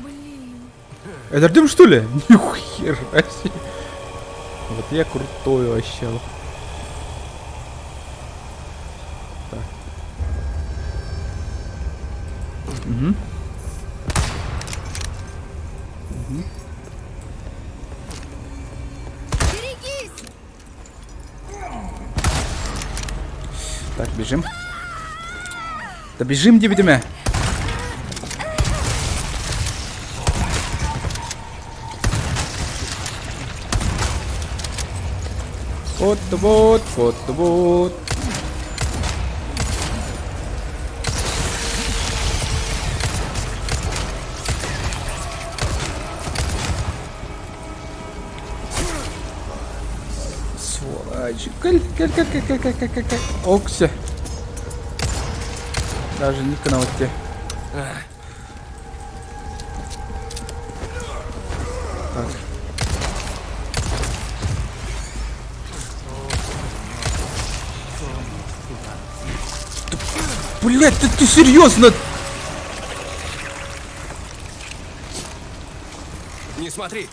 Блин. Өлөрдүм что ли? Нихуя себе. Вот я крутой вообще. Так. Угу. Угу. Берегись! Так, бежим. Да бежим, диэбитим. Вот, вот, вот, вот. Сволочь. Кэл, кэл, кэл, кэл, кэл, кэл, кэл, кэл. Окся. Даже не каналте. Так. Блять, ты, ты серьезно? Не смотри!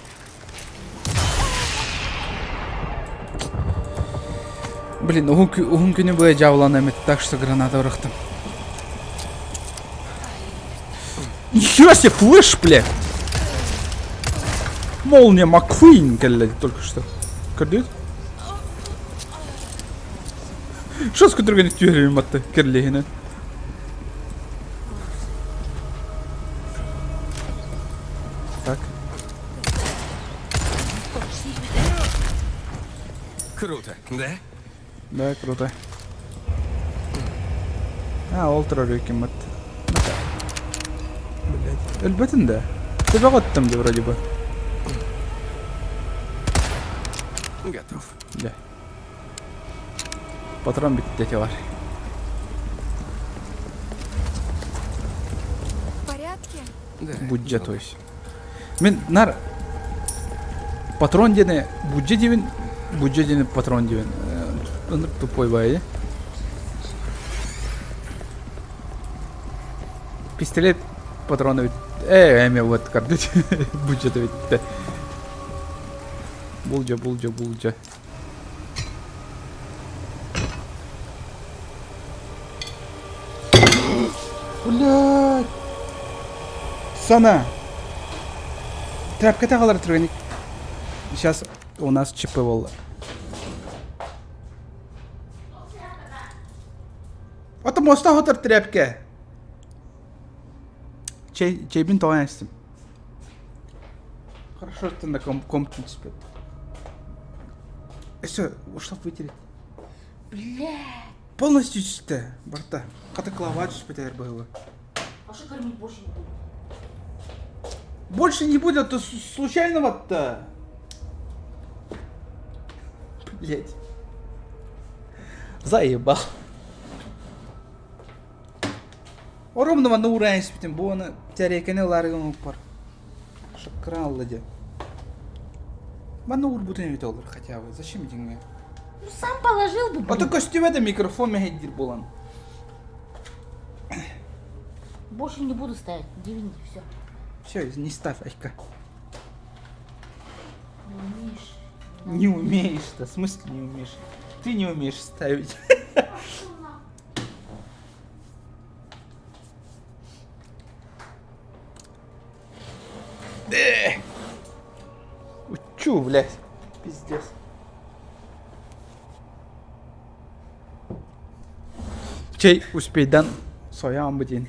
Блин, уһун күнү быһа дьаабыланыам этэ, так что граната бырахтым. Нихера себе, флеш, бля! Молния Маккуин кэллэ только что. Көрдүгүт? Шос көтүргэнник түһэрим батты кэрлиһинэн. Так. круто. А, ол турар үкиммит. Блять. Өлбөтүн да. Төбөҕө оттум дии вроде бы. Готов. Да. Патрон бүттэ бар. В порядке? Да. Буддьа то есть. Мин нар патрон диэни буддьа диэбин, буддьа диэни патрон диэбин. Ынырык тупой баайы. Пистолет патрона бүт. Э, эме вот кардыч. Буддьа бүттэ. Булдьа, булдьа, булдьа. Блядь! Сана! Тряпка таҕалар түргэнник. Сейчас у нас ЧП буолла. Ото моста хотор тряпка. Чэй, чэйбин тоҕон эстим. Хорошо, что на ком комп түспэт. Все, ушла вытереть. Бля. Полностью түстэ, барта. Хата клава түспэтэр быһылы. А что кормить больше не буду? Больше не будет, а то случайного-то. Блять. Заебал. Оромно манна уурайан испитим, бу аны тээриэкэни ылаары гыммыппар. Шаккыраан ылла диэн. Манна уурбутун эбитэ олор хотя бы. Зачем дьиҥҥэ? Ну сам положил бы, А то блин. көстүбэ да микрофон мэһэйдиир буолан. Больше не буду ставить. Дивинди, все. Все, не ставь, Айка. Не умеешь. Не умеешь-то, в смысле не умеешь? Ты не умеешь ставить. Учу, блядь. Пиздец. Чэй успейдан соян бу диэн.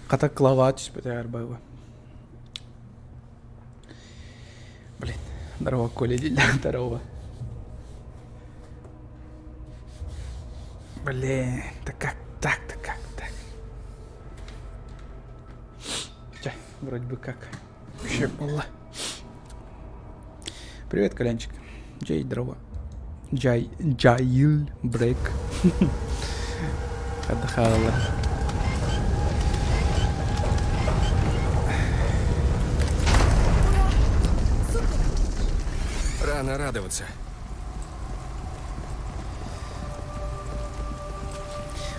Хата клава түспэтэ арбайба. Блин, здорово, Коля, здорово. Блин, да как так-то, как так? Ча, вроде бы как. Вообще было. Привет, Колянчик. Джей, здорово. Джай, Джаил, брейк. Отдыхала. Рано радоваться.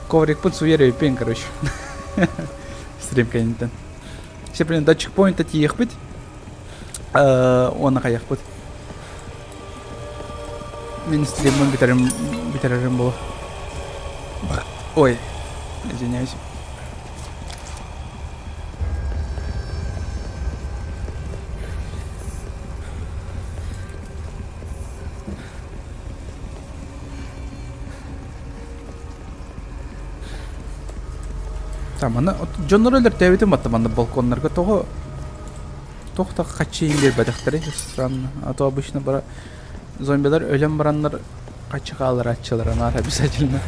Коврикпын суер өйпен, короче. Стрим кэнниттэн. Все, блин, до чекпоинта тиийиэхпит. Уонна хайыахпыт. Мин стриммын бүтэрим бүтэрэрим буолуо. Ой, извиняюсь. Манна дьоннор өлөртөөбүтүм батта манна балконнарга тоҕо туох да хаччыйын биэрбэтэхтэрэй странно. А то обычно бара зомбилар өлөн бараннар хаччы хааларааччылара наар обязательно.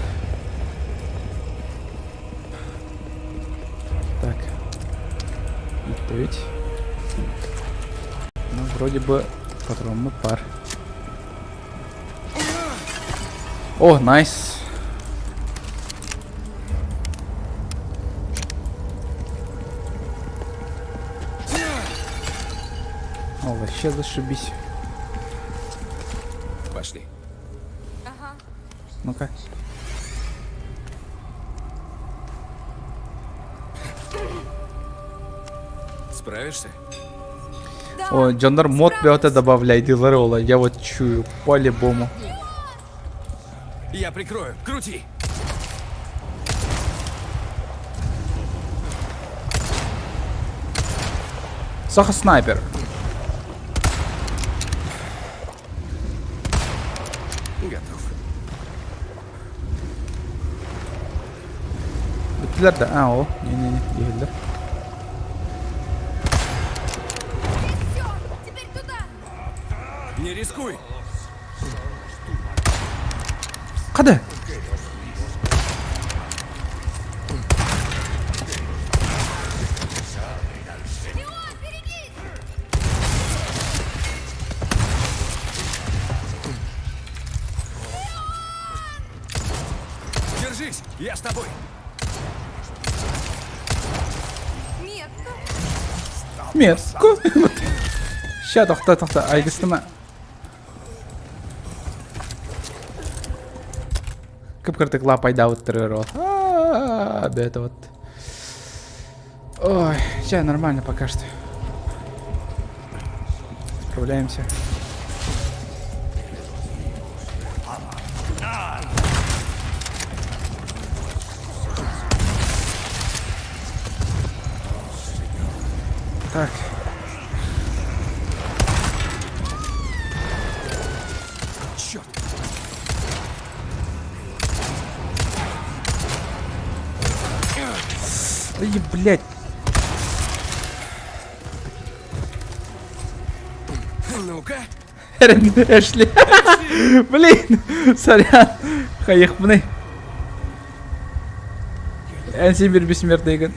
Так. Бүттүбүт. Ну, вроде бы патроммут баар. О, найс. О, вообще зашибись. Пошли. Ага. Ну-ка. Справишься? Да. О, дьоннор мод бөҕөтө добавляйдылар ола. Я вот чую, по-любому. Я прикрою. Крути! Саха снайпер. Готов. Бүттүлэр да? А, о, не-не-не, иһиллэр. Все, теперь туда! Не рискуй! Хады! Леон, берегись! Держись! Я с тобой! Метка! Метку! Ща, тохта, тохта, айгыстыма. Кып-кыртык лапайдаабыттарыгар ол. А, да это вот. Ой, сейчас нормально пока что. Справляемся. Так. Черт! Ай, блядь. Ну-ка! Эшли. Блин, сорян. Хайыхпыный. Эн Сибирь бессмертный.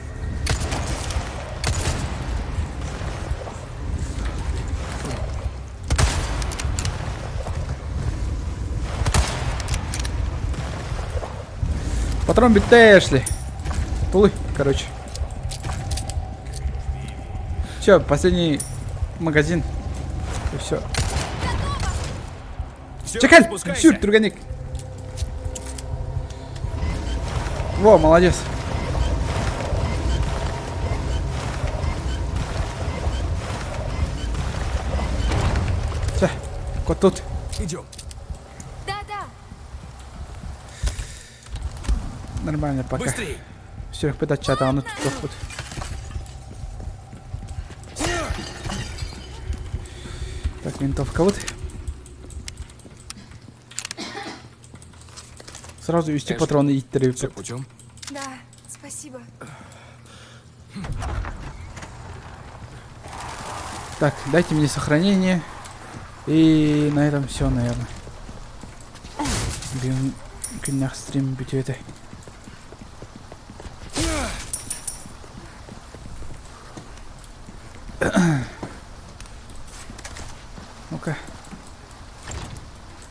Патрон бүттэ Эшли. Тулуй, короче. Все, последний магазин. И все. Все, Чекай! спускайся! Сюр, түргэнник. Во, молодец. Все, кот тут. Идем. Да-да! Нормально пока. Быстрей! Сүрэхпит аччаатаҕына туттуохпут. Так, винтовка вот. Сразу үстүү Эшли, патроны Все ииттэриэбиппит. путем? Да, спасибо. Так, дайте мне сохранение. И на этом все, наверное. Бүгүн күннээх стрим бүтүө этэ. Ну-ка.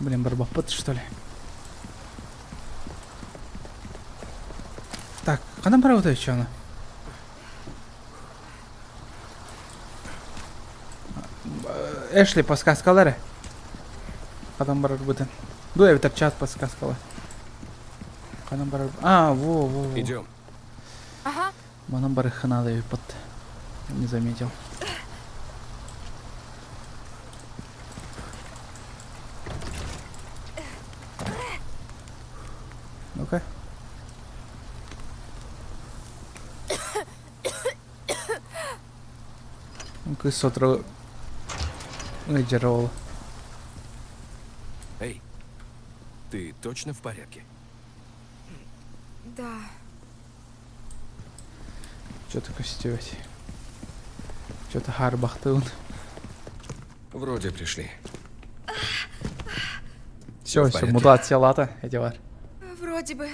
Блин, барбаппыт, что ли? Так, ханан барабыт еще она? Эшли подсказкалары. Ханан барарбытын. Ду эбэтэр чат подсказкала. Ханан барар... А, во, во, во. Идем. Ага. Манан барыххына да эбиппит. Не заметил. Ну-ка. Кыыс сотору ыдьара ол. Эй, ты точно в порядке? Да. Что-то көстүбэт. Что-то харбахтыын. Вроде пришли. Все, в все, порядке. мутациялаата эти бар. Вроде бы.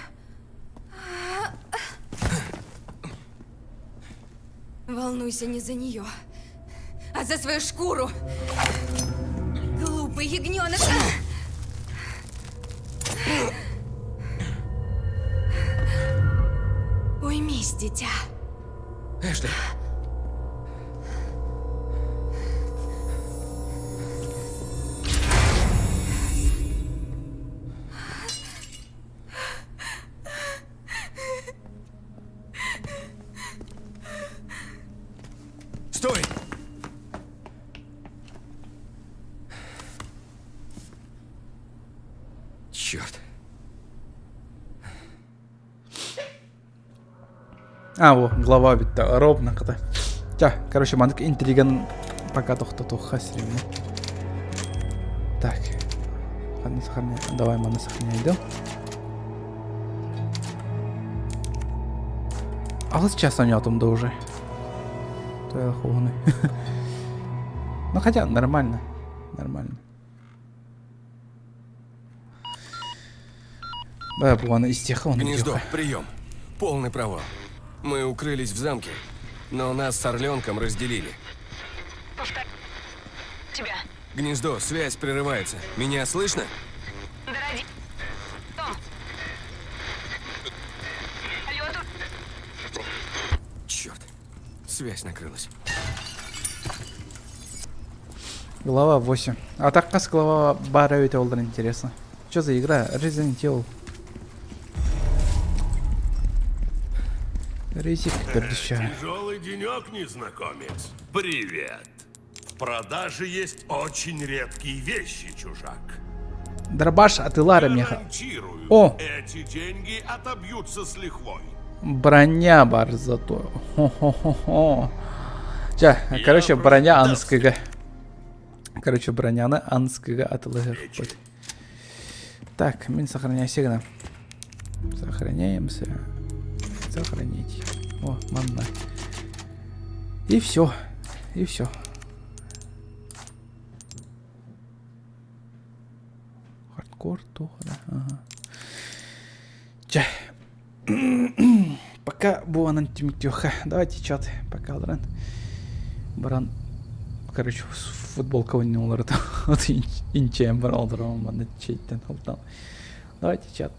Волнуйся не за нее, а за свою шкуру. Глупый ягненок. Уймись, дитя. Эшли! Стой! Черт. А, во, глава бүттэ, ровно хата. Чэ, короче, маннык интриган пока тохтотуохха стримҥэ. Так, ханна сохраняй, давай маны сохраняй да. Алыс час оонньоотум да уже. Ну хотя нормально. Нормально. Да, буганы истеха он Гнездо, прием. Полный провал. Мы укрылись в замке, но нас с Орленком разделили. Повтор... Тебя. Гнездо, связь прерывается. Меня слышно? Дороди. Том. Алло, Черт. Связь накрылась. Глава 8. А так хас глава баар эбит ол интересно. Что за игра? Resident Evil. Резик төрдүщэ. Тяжелый денек, незнакомец. Привет. В продаже есть очень редкие вещи, чужак. Дробаш атыылаар миэхэ. Гарантирую, О! эти деньги отобьются с лихвой. Броня баар зато. Хо-хо-хо-хо. Чэ, короче, броня аныскыга. Короче, броняны аныскыга атыылаһыахпыт. Так, мин сохраняйся гына. Сохраняемся. Сохранить. О, манна. И все. И все. Хардкор, тухара. Ага. Чэ. Пока буанан түмүктүөххэ. Давайте чат. Пока алран. Баран. Короче, футболка уларыта. Вот инчэм бар алдырам манна чейтен алтан. Давайте чат.